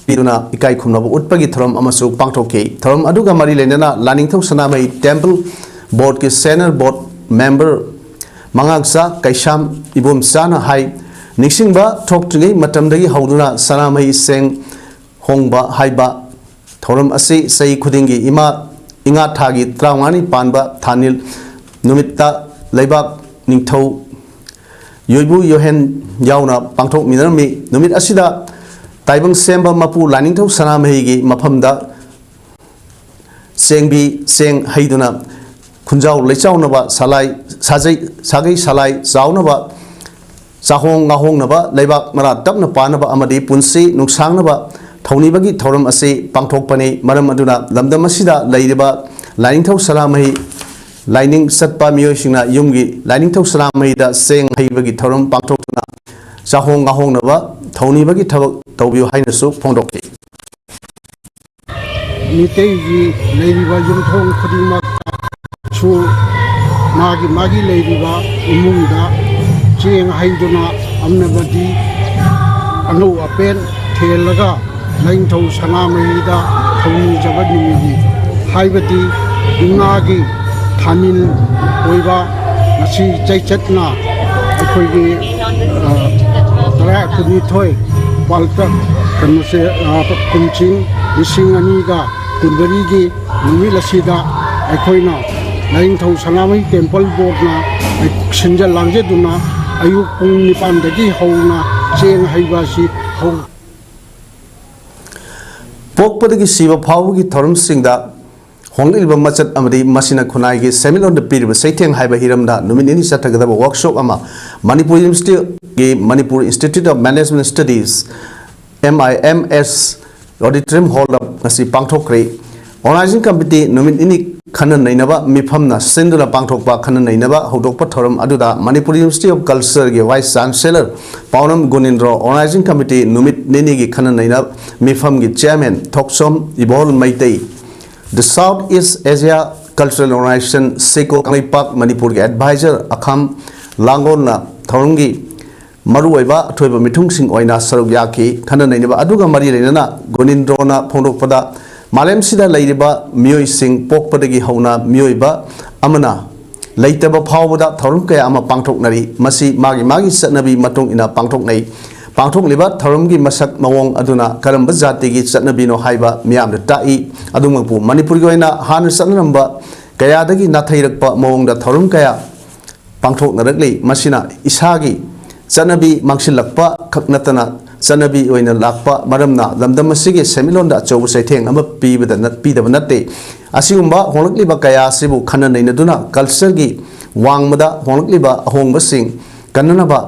ꯄꯤꯗꯨꯅ ꯏꯀꯥꯏ ꯈꯨꯝꯅꯕ ꯎꯠꯄꯒꯤ ꯊꯧꯔꯝ ꯑꯃꯁꯨ ꯄꯥꯡꯊꯣꯛꯈꯤ꯫ ꯊꯧꯔꯝ ꯑꯗꯨꯒ ꯃꯔꯤ ꯂꯩꯅꯅ ꯂꯥꯏꯅꯤꯡꯊꯧ ꯁꯅꯥꯃꯍꯤ ꯇꯦꯝꯄꯜ ꯕꯣꯔꯗꯀꯤ ꯁꯦꯅꯤꯌꯔ ꯕꯣꯔꯗ ꯃꯦꯝꯕꯔ ꯃꯉꯥꯡꯆꯥ ꯀꯩꯁꯥꯝ ꯏꯕꯣꯝꯆꯥꯅ ꯍꯥꯏ, ꯅꯤꯡꯁꯤꯡꯕ ꯊꯣꯛꯇ꯭ꯔꯤꯉꯩ ꯃꯇꯝꯗꯒꯤ ꯍꯧꯗꯨꯅ ꯁꯅꯥꯃꯍꯤ ꯆꯦꯡ ꯍꯣꯡꯕ ꯍꯥꯏꯕ ꯊꯧꯔꯝ ꯑꯁꯤ ꯆꯍꯤ ꯈꯨꯗꯤꯡꯒꯤ ꯏꯃꯥ ꯏꯉꯥ ꯊꯥꯒꯤ ꯇꯔꯥꯃꯉꯥꯅꯤ ꯄꯥꯟꯕ ꯊꯥꯅꯤꯜ ꯅꯨꯃꯤꯠꯇ ꯂꯩꯕꯥꯛ ꯅꯤꯡꯊꯧ ꯌꯣꯏꯕꯨ ꯌꯣꯍꯦꯟ ꯌꯥꯎꯅ ꯄꯥꯡꯊꯣꯛꯃꯤꯟꯅꯔꯝꯃꯤ꯫ ꯅꯨꯃꯤꯠ ꯑꯁꯤꯗ ꯇꯥꯏꯕꯪ ꯁꯦꯝꯕ ꯃꯄꯨ ꯂꯥꯏꯅꯤꯡꯊꯧ ꯁꯅꯥꯃꯍꯤꯒꯤ ꯃꯐꯝꯗ ꯆꯦꯡꯕꯤ ꯆꯦꯡ ꯍꯩꯗꯨꯅ ꯈꯨꯟꯖꯥꯎ ꯂꯩꯆꯥꯎꯅꯕ ꯁꯂꯥꯏ ꯁꯥꯖꯩ ꯁꯥꯒꯩ ꯁꯂꯥꯏ ꯆꯥꯎꯅꯕ ꯆꯥꯍꯣꯡ ꯉꯥꯍꯣꯡꯅꯕ, ꯂꯩꯕꯥꯛ ꯃꯔꯥ ꯇꯞꯅ ꯄꯥꯟꯅꯕ ꯑꯃꯗꯤ ꯄꯨꯟꯁꯤ ꯅꯨꯡꯁꯥꯡꯅꯕ ꯊꯧꯅꯤꯕꯒꯤ ꯊꯧꯔꯝ ꯑꯁꯤ ꯄꯥꯡꯊꯣꯛꯄꯅꯤ꯫ ꯃꯔꯝ ꯑꯗꯨꯅ ꯂꯝꯗꯝ ꯑꯁꯤꯗ ꯂꯩꯔꯤꯕ ꯂꯥꯏꯅꯤꯡꯊꯧ ꯁꯅꯥꯃꯍꯤ ꯂꯥꯏꯅꯤꯡ ꯆꯠꯄ ꯃꯤꯑꯣꯏꯁꯤꯡꯅ ꯌꯨꯝꯒꯤ ꯂꯥꯏꯅꯤꯡꯊꯧ ꯁꯅꯥꯃꯍꯤꯗ ꯆꯦꯡ ꯍꯩꯕꯒꯤ ꯊꯧꯔꯝ ꯄꯥꯡꯊꯣꯛꯇꯨꯅ ꯆꯥꯍꯣꯡ ꯉꯥꯍꯣꯡꯅꯕ ꯊꯧꯅꯤꯕꯒꯤ ꯊꯕꯛ ꯇꯧꯕꯤꯌꯨ ꯍꯥꯏꯅꯁꯨ ꯐꯣꯡꯗꯣꯛꯈꯤ꯫ ꯃꯤꯇꯩꯒꯤ ꯂꯩꯔꯤꯕ ꯌꯨꯝꯊꯣꯡ ꯈꯨꯗꯤꯡꯃꯛꯇꯁꯨ ꯃꯥꯒꯤ ꯃꯥꯒꯤ ꯂꯩꯔꯤꯕ ꯏꯃꯨꯡꯗ ꯆꯦꯡ ꯍꯩꯗꯨꯅ ꯑꯃꯅꯕꯗꯤ ꯑꯅꯧ ꯑꯄꯦꯟ ꯊꯦꯜꯂꯒ ꯂꯥꯏꯅꯤꯡꯊꯧ ꯁꯅꯥꯃꯍꯤꯗ ꯊꯧꯅꯤꯖꯕ ꯅꯨꯃꯤꯠꯅꯤ꯫ ꯍꯥꯏꯕꯗꯤ ꯏꯃꯥꯒꯤ ꯊꯥꯅꯤꯜ ꯑꯣꯏꯕ ꯉꯁꯤ ꯆꯩꯆꯠꯅ ꯑꯩꯈꯣꯏꯒꯤ, ꯑ, ꯇꯔꯥ ꯀꯨꯟꯅꯤꯊꯣꯏ ꯄꯥꯜꯇ ꯀꯩꯅꯣꯁꯦ, ꯑ, ꯀꯨꯝꯁꯤꯡ ꯂꯤꯁꯤꯡ ꯑꯅꯤꯒ ꯀꯨꯟꯃꯔꯤꯒꯤ ꯅꯨꯃꯤꯠ ꯑꯁꯤꯗ ꯑꯩꯈꯣꯏꯅ ꯂꯥꯏꯅꯤꯡꯊꯧ ꯁꯅꯥꯃꯍꯤ ꯇꯦꯝꯄꯜ ꯕꯣꯔꯗꯅ ꯁꯤꯟꯖ ꯂꯥꯡꯖꯗꯨꯅ ꯑꯌꯨꯛ ꯄꯨꯡ ꯅꯤꯄꯥꯟꯗꯒꯤ ꯍꯧꯅ ꯆꯦꯡ ꯍꯩꯕ ꯑꯁꯤ ꯍꯧ- ꯄꯣꯛꯄꯗꯒꯤ ꯁꯤꯕ ꯐꯥꯎꯕꯒꯤ ꯊꯧꯔꯝꯁꯤꯡꯗ ꯍꯣꯡꯂꯛꯂꯤꯕ ꯃꯆꯠ ꯑꯃꯗꯤ ꯃꯁꯤꯅ ꯈꯨꯟꯅꯥꯏꯒꯤ ꯁꯦꯟꯃꯤꯠꯂꯣꯟꯗ ꯄꯤꯔꯤꯕ ꯆꯩꯊꯦꯡ ꯍꯥꯏꯕ ꯍꯤꯔꯝꯗ ꯅꯨꯃꯤꯠ ꯅꯤꯅꯤ ꯆꯠꯊꯒꯗꯕ ꯋꯥꯔꯛꯁꯣꯞ ꯑꯃ ꯃꯅꯤꯄꯨꯔ ꯌꯨꯅꯤꯚꯔꯁꯤꯇꯤꯒꯤ Manipur institute of management studies, M I M S, auditorium ꯍꯣꯜꯗ ꯉꯁꯤ ꯄꯥꯡꯊꯣꯛꯈ꯭ꯔꯦ꯫ ꯑꯣꯔꯒꯅꯥꯏꯖꯤꯡ ꯀꯃꯤꯇꯤ ꯅꯨꯃꯤꯠ ꯅꯤꯅꯤ ꯈꯟꯅ ꯅꯩꯅꯕ ꯃꯤꯐꯝꯅ ꯁꯤꯟꯗꯨꯅ ꯄꯥꯡꯊꯣꯛꯄ ꯈꯟꯅ ꯅꯩꯅꯕ ꯍꯧꯗꯣꯛꯄ ꯊꯧꯔꯝ ꯑꯗꯨꯗ ꯃꯅꯤꯄꯨꯔ ꯌꯨꯅꯤꯚꯔꯁꯤꯇꯤ ꯑꯣꯐ ꯀꯜꯆꯔꯒꯤ ꯚꯥꯏꯁ ꯆꯥꯟꯁꯦꯂꯔ ꯄꯥꯎꯅꯝ ꯒꯨꯅꯤꯟꯗ꯭ꯔꯣ, ꯑꯣꯔꯒꯅꯥꯏꯖꯤꯡ ꯀꯃꯤꯇꯤ ꯅꯨꯃꯤꯠ ꯅꯤꯅꯤꯒꯤ ꯈꯟꯅ ꯅꯩꯅꯕ ꯃꯤꯐꯝꯒꯤ ꯆꯤꯌꯔꯃꯦꯟ ꯊꯣꯛꯆꯣꯝ ꯏꯕꯣꯜ ꯃꯩꯇꯩ, ꯗ ꯁꯥꯎꯠ ꯏꯁ ꯑꯦꯁꯤꯌꯥ ꯀꯜꯆꯔꯦꯜ ꯑꯣꯔꯒꯅꯥꯏꯖꯦꯁꯟ, ꯁꯤꯀꯣ ꯀꯪꯂꯩꯄꯥꯛ ꯃꯅꯤꯄꯨꯔꯒꯤ ꯑꯦꯗꯚꯥꯏꯖꯔ ꯑꯈꯥꯝ ꯂꯥꯡꯒꯣꯜꯅ ꯊꯧꯔꯝꯒꯤ ꯃꯔꯨꯑꯣꯏꯕ ꯑꯊꯣꯏꯕ ꯃꯤꯊꯨꯡꯁꯤꯡ ꯑꯣꯏꯅ ꯁꯔꯨꯛ ꯌꯥꯈꯤ꯫ ꯈꯟꯅ ꯅꯩꯅꯕ ꯑꯗꯨꯒ ꯃꯔꯤ ꯂꯩꯅꯅ ꯒꯣꯅꯤꯟꯗ꯭ꯔꯣꯅ ꯐꯣꯡꯗꯣꯛꯄꯗ, ꯃꯥꯂꯦꯝꯁꯤꯗ ꯂꯩꯔꯤꯕ ꯃꯤꯑꯣꯏꯁꯤꯡ ꯄꯣꯛꯄꯗꯒꯤ ꯍꯧꯅ ꯃꯤꯑꯣꯏꯕ ꯑꯃꯅ ꯂꯩꯇꯕ ꯐꯥꯎꯕꯗ ꯊꯧꯔꯝ ꯀꯌꯥ ꯑꯃ ꯄꯥꯡꯊꯣꯛꯅꯔꯤ꯫ ꯃꯁꯤ ꯃꯥꯒꯤ ꯃꯥꯒꯤ ꯆꯠꯅꯕꯤ ꯃꯇꯨꯡ ꯏꯟꯅ ꯄꯥꯡꯊꯣꯛꯅꯩ꯫ ꯄꯥꯡꯊꯣꯛꯂꯤꯕ ꯊꯧꯔꯝꯒꯤ ꯃꯁꯛ ꯃꯑꯣꯡ ꯑꯗꯨꯅ ꯀꯔꯝꯕ ꯖꯥꯇꯤꯒꯤ ꯆꯠꯅꯕꯤꯅꯣ ꯍꯥꯏꯕ ꯃꯤꯌꯥꯝꯗ ꯇꯥꯛꯏ꯫ ꯑꯗꯨꯃꯛꯄꯨ ꯃꯅꯤꯄꯨꯔꯒꯤ ꯑꯣꯏꯅ ꯍꯥꯟꯅ ꯆꯠꯅꯔꯝꯕ ꯀꯌꯥꯗꯒꯤ ꯅꯥꯊꯩꯔꯛꯄ ꯃꯑꯣꯡꯗ ꯊꯧꯔꯝ ꯀꯌꯥ ꯄꯥꯡꯊꯣꯛꯅꯔꯛꯂꯤ꯫ ꯃꯁꯤꯅ ꯏꯁꯥꯒꯤ ꯆꯠꯅꯕꯤ ꯃꯥꯡꯁꯤꯜꯂꯛꯄ ꯈꯛ ꯅꯠꯇꯅ ꯆꯠꯅꯕꯤ ꯑꯣꯏꯅ ꯂꯥꯛꯄ ꯃꯔꯝꯅ ꯂꯝꯗꯝ ꯑꯁꯤꯒꯤ ꯁꯦꯟꯃꯤꯠꯂꯣꯟꯗ ꯑꯆꯧꯕ ꯆꯩꯊꯦꯡ ꯑꯃ ꯄꯤꯕꯗ ꯅꯠ-, ꯄꯤꯗꯕ ꯅꯠꯇꯦ꯫ ꯑꯁꯤꯒꯨꯝꯕ ꯍꯣꯡꯂꯛꯂꯤꯕ ꯀꯌꯥ ꯑꯁꯤꯕꯨ ꯈꯟꯅ ꯅꯩꯅꯗꯨꯅ ꯀꯜꯆꯔꯒꯤ ꯋꯥꯡꯃꯗ ꯍꯣꯡꯂꯛꯂꯤꯕ ꯑꯍꯣꯡꯕꯁꯤꯡ ꯀꯟꯅꯅꯕ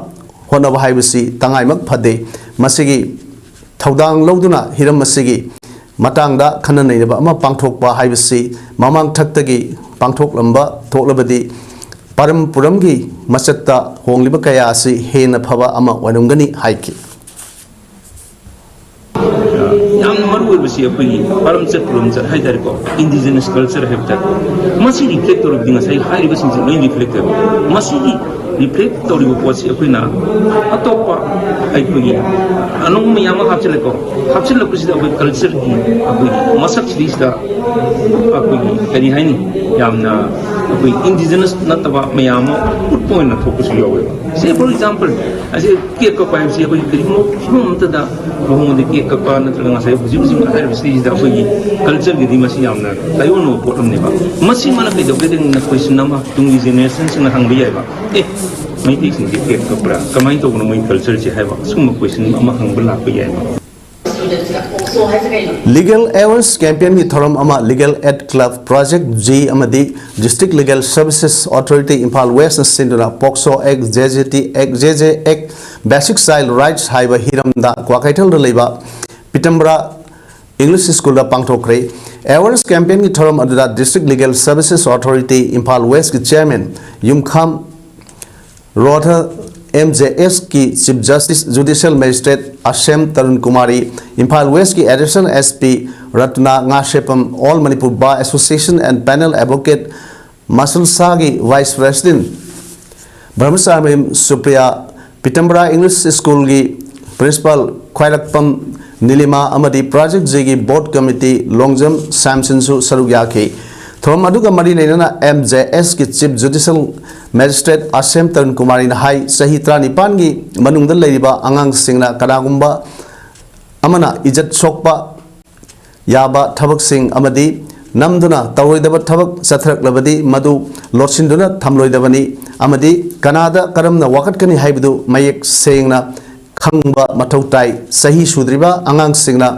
ꯍꯣꯠꯅꯕ ꯍꯥꯏꯕꯁꯤ ꯇꯉꯥꯏꯃꯛ ꯐꯗꯦ꯫ ꯃꯁꯤꯒꯤ ꯊꯧꯗꯥꯡ ꯂꯧꯗꯨꯅ ꯍꯤꯔꯝ ꯑꯁꯤꯒꯤ ꯃꯇꯥꯡꯗ ꯈꯟꯅ ꯅꯩꯅꯕ ꯑꯃ ꯄꯥꯡꯊꯣꯛꯄ ꯍꯥꯏꯕꯁꯤ ꯃꯃꯥꯡ ꯊꯛꯇꯒꯤ ꯄꯥꯡꯊꯣꯛꯂꯝꯕ ꯊꯣꯛꯂꯕꯗꯤ ꯄꯔꯝ ꯄꯨꯔꯝꯒꯤ ꯃꯆꯠꯇ ꯍꯣꯡꯂꯤꯕ ꯀꯌꯥ ꯑꯁꯤ ꯍꯦꯟꯅ ꯐꯕ ꯑꯃ ꯑꯣꯏꯔꯝꯒꯅꯤ ꯍꯥꯏꯈꯤ꯫ ꯌꯥꯝ ꯃꯔꯨ ꯍꯥꯏꯕꯁꯤ ꯑꯩꯈꯣꯏꯒꯤ ꯄꯥꯔꯝꯆꯠ ꯄꯨꯔꯝꯆꯠ ꯍꯥꯏꯇꯥꯔꯦꯀꯣ, indigenous culture ꯍꯥꯏꯕ ꯇꯥꯔꯦ꯫ ꯃꯁꯤ reflect ꯇꯧꯔꯕꯗꯤ ꯉꯁꯥꯏ ꯍꯥꯏꯔꯤꯕꯁꯤꯡꯁꯦ ꯂꯣꯏ reflect ꯇꯧꯋꯦ꯫ ꯃꯁꯤꯒꯤ reflect ꯇꯧꯔꯤꯕ ꯄꯣꯠꯁꯤ ꯑꯩꯈꯣꯏꯅ ꯑꯇꯣꯞꯄ ꯑꯩꯈꯣꯏꯒꯤ ꯑꯅꯧꯕ ꯃꯌꯥꯝ ꯑꯃ ꯍꯥꯞꯆꯤꯜꯂꯦꯀꯣ꯫ ꯍꯥꯞꯆꯤꯜꯂꯛꯄꯁꯤꯗ ꯑꯩꯈꯣꯏ culture ꯒꯤ ꯑꯩꯈꯣꯏꯒꯤ ꯃꯁꯛꯁꯤꯗꯩꯁꯤꯗ ꯑꯩꯈꯣꯏꯒꯤ ꯀꯔꯤ ꯍꯥꯏꯅꯤ, ꯌꯥꯝꯅ ꯑꯩꯈꯣꯏ indigenous ꯅꯠꯇꯕ ꯃꯌꯥꯝ ꯑꯃ ꯎꯠꯄ ꯑꯣꯏꯅ ꯊꯣꯛꯄꯁꯨ ꯌꯥꯎꯋꯦꯕ꯫ Say for example, ꯑꯁꯤ cake ꯀꯛꯄ ꯍꯥꯏꯕꯁꯤ ꯑꯩꯈꯣꯏ ꯀꯔꯤꯒꯨꯝꯕ ꯐꯤꯕꯝ ꯑꯃꯠꯇꯗ ꯂꯨꯍꯣꯡꯕꯗ cake ꯀꯛꯄ ꯅꯠꯇ꯭ꯔꯒ ꯉꯁꯥꯏ ꯍꯧꯖꯤꯛ ꯍꯧꯖꯤꯛ ꯍꯥꯏꯔꯤꯕꯁꯤꯗꯩꯁꯤꯗ ꯑꯩꯈꯣꯏꯒꯤ culture ꯒꯤꯗꯤ ꯃꯁꯤ ꯌꯥꯝꯅ ꯇꯥꯏꯑꯣꯟꯅꯕ ꯄꯣꯠ ꯑꯃꯅꯦꯕ꯫ ꯃꯁꯤ ꯃꯥꯅ ꯀꯩꯗꯧꯒꯦꯗ question ꯑꯃ ꯇꯨꯡꯒꯤ generation ꯁꯤꯡꯅ ꯍꯪꯕ ꯌꯥꯏꯕ, "ꯑꯦ, ꯃꯩꯇꯩꯁꯤꯡꯁꯦ cake ꯀꯛꯄ꯭ꯔꯥ? ꯀꯃꯥꯏꯅ ꯇꯧꯕꯅꯣ ꯃꯣꯏ culture ꯁꯦ?" ꯍꯥꯏꯕ ꯑꯁꯤꯒꯨꯝꯕ question ꯑꯃ ꯍꯪꯕ ꯂꯥꯛꯄ ꯌꯥꯏꯕ꯫ Legal Awareness Campaign ꯒꯤ ꯊꯧꯔꯝ ꯑꯃ Legal Aid Club, Project G ꯑꯃꯗꯤ District Legal Services Authority Imphal West ꯅ ꯁꯤꯟꯗꯨꯅ POCSO Act, JJT Act, JJ Act, Basic Child Rights ꯍꯥꯏꯕ ꯍꯤꯔꯝꯗ ꯀ꯭ꯋꯥꯀꯩꯊꯦꯜꯗ ꯂꯩꯕ ꯄꯤꯇꯝꯕꯔꯥ English School ꯗ ꯄꯥꯡꯊꯣꯛꯈ꯭ꯔꯦ꯫ Awareness campaign ꯒꯤ ꯊꯧꯔꯝ ꯑꯗꯨꯗ District Legal Services Authority Imphal West ꯀꯤ Chairman ꯌꯨꯝꯈꯥꯝ ꯔꯣꯊ MJS ꯀꯤ Chief Justice Judicial Magistrate ꯑꯁꯦꯝ Tarun Kumari, Imphal West ꯀꯤ Additional SP ꯔꯇꯅꯥ ꯉꯥꯁꯦꯄꯝ, All Manipur Bar Association and Panel Advocate ꯃꯁꯨꯜ ꯁꯥꯒꯤ Vice President ꯕ꯭ꯔꯍꯃꯆꯥꯔꯤꯃꯌꯨꯝ Supriya, ꯄꯤꯇꯝꯕꯔꯥ English School ꯒꯤ Principal ꯈ꯭ꯋꯥꯏꯔꯥꯛꯄꯝ ꯅꯤꯂꯤꯃꯥ ꯑꯃꯗꯤ Project G ꯒꯤ Board Committee ꯂꯣꯡꯖꯝ ꯁꯥꯝꯁꯟꯁꯨ ꯁꯔꯨꯛ ꯌꯥꯈꯤ꯫ ꯊꯧꯔꯝ ꯑꯗꯨꯒ ꯃꯔꯤ ꯂꯩꯅꯅ MJS ꯀꯤ Chief Judicial Magistrate ꯑꯁꯦꯝ ꯇꯔꯨꯟ ꯀꯨꯃꯥꯔꯤꯅ ꯍꯥꯏ, ꯆꯍꯤ ꯇꯔꯥꯅꯤꯄꯥꯟꯒꯤ ꯃꯅꯨꯡꯗ ꯂꯩꯔꯤꯕ ꯑꯉꯥꯡꯁꯤꯡꯅ ꯀꯅꯥꯒꯨꯝꯕ ꯑꯃꯅ ꯏꯖꯠ ꯁꯣꯛꯄ ꯌꯥꯕ ꯊꯕꯛꯁꯤꯡ ꯑꯃꯗꯤ ꯅꯝꯗꯨꯅ ꯇꯧꯔꯣꯏꯗꯕ ꯊꯕꯛ ꯆꯠꯊꯔꯛꯂꯕꯗꯤ ꯃꯗꯨ ꯂꯣꯠꯁꯤꯟꯗꯨꯅ ꯊꯝꯂꯣꯏꯗꯕꯅꯤ ꯑꯃꯗꯤ ꯀꯅꯥꯗ ꯀꯔꯝꯅ ꯋꯥꯀꯠꯀꯅꯤ ꯍꯥꯏꯕꯗꯨ ꯃꯌꯦꯛ ꯁꯦꯡꯅ ꯈꯪꯕ ꯃꯊꯧ ꯇꯥꯏ꯫ ꯆꯍꯤ ꯁꯨꯗ꯭ꯔꯤꯕ ꯑꯉꯥꯡꯁꯤꯡꯅ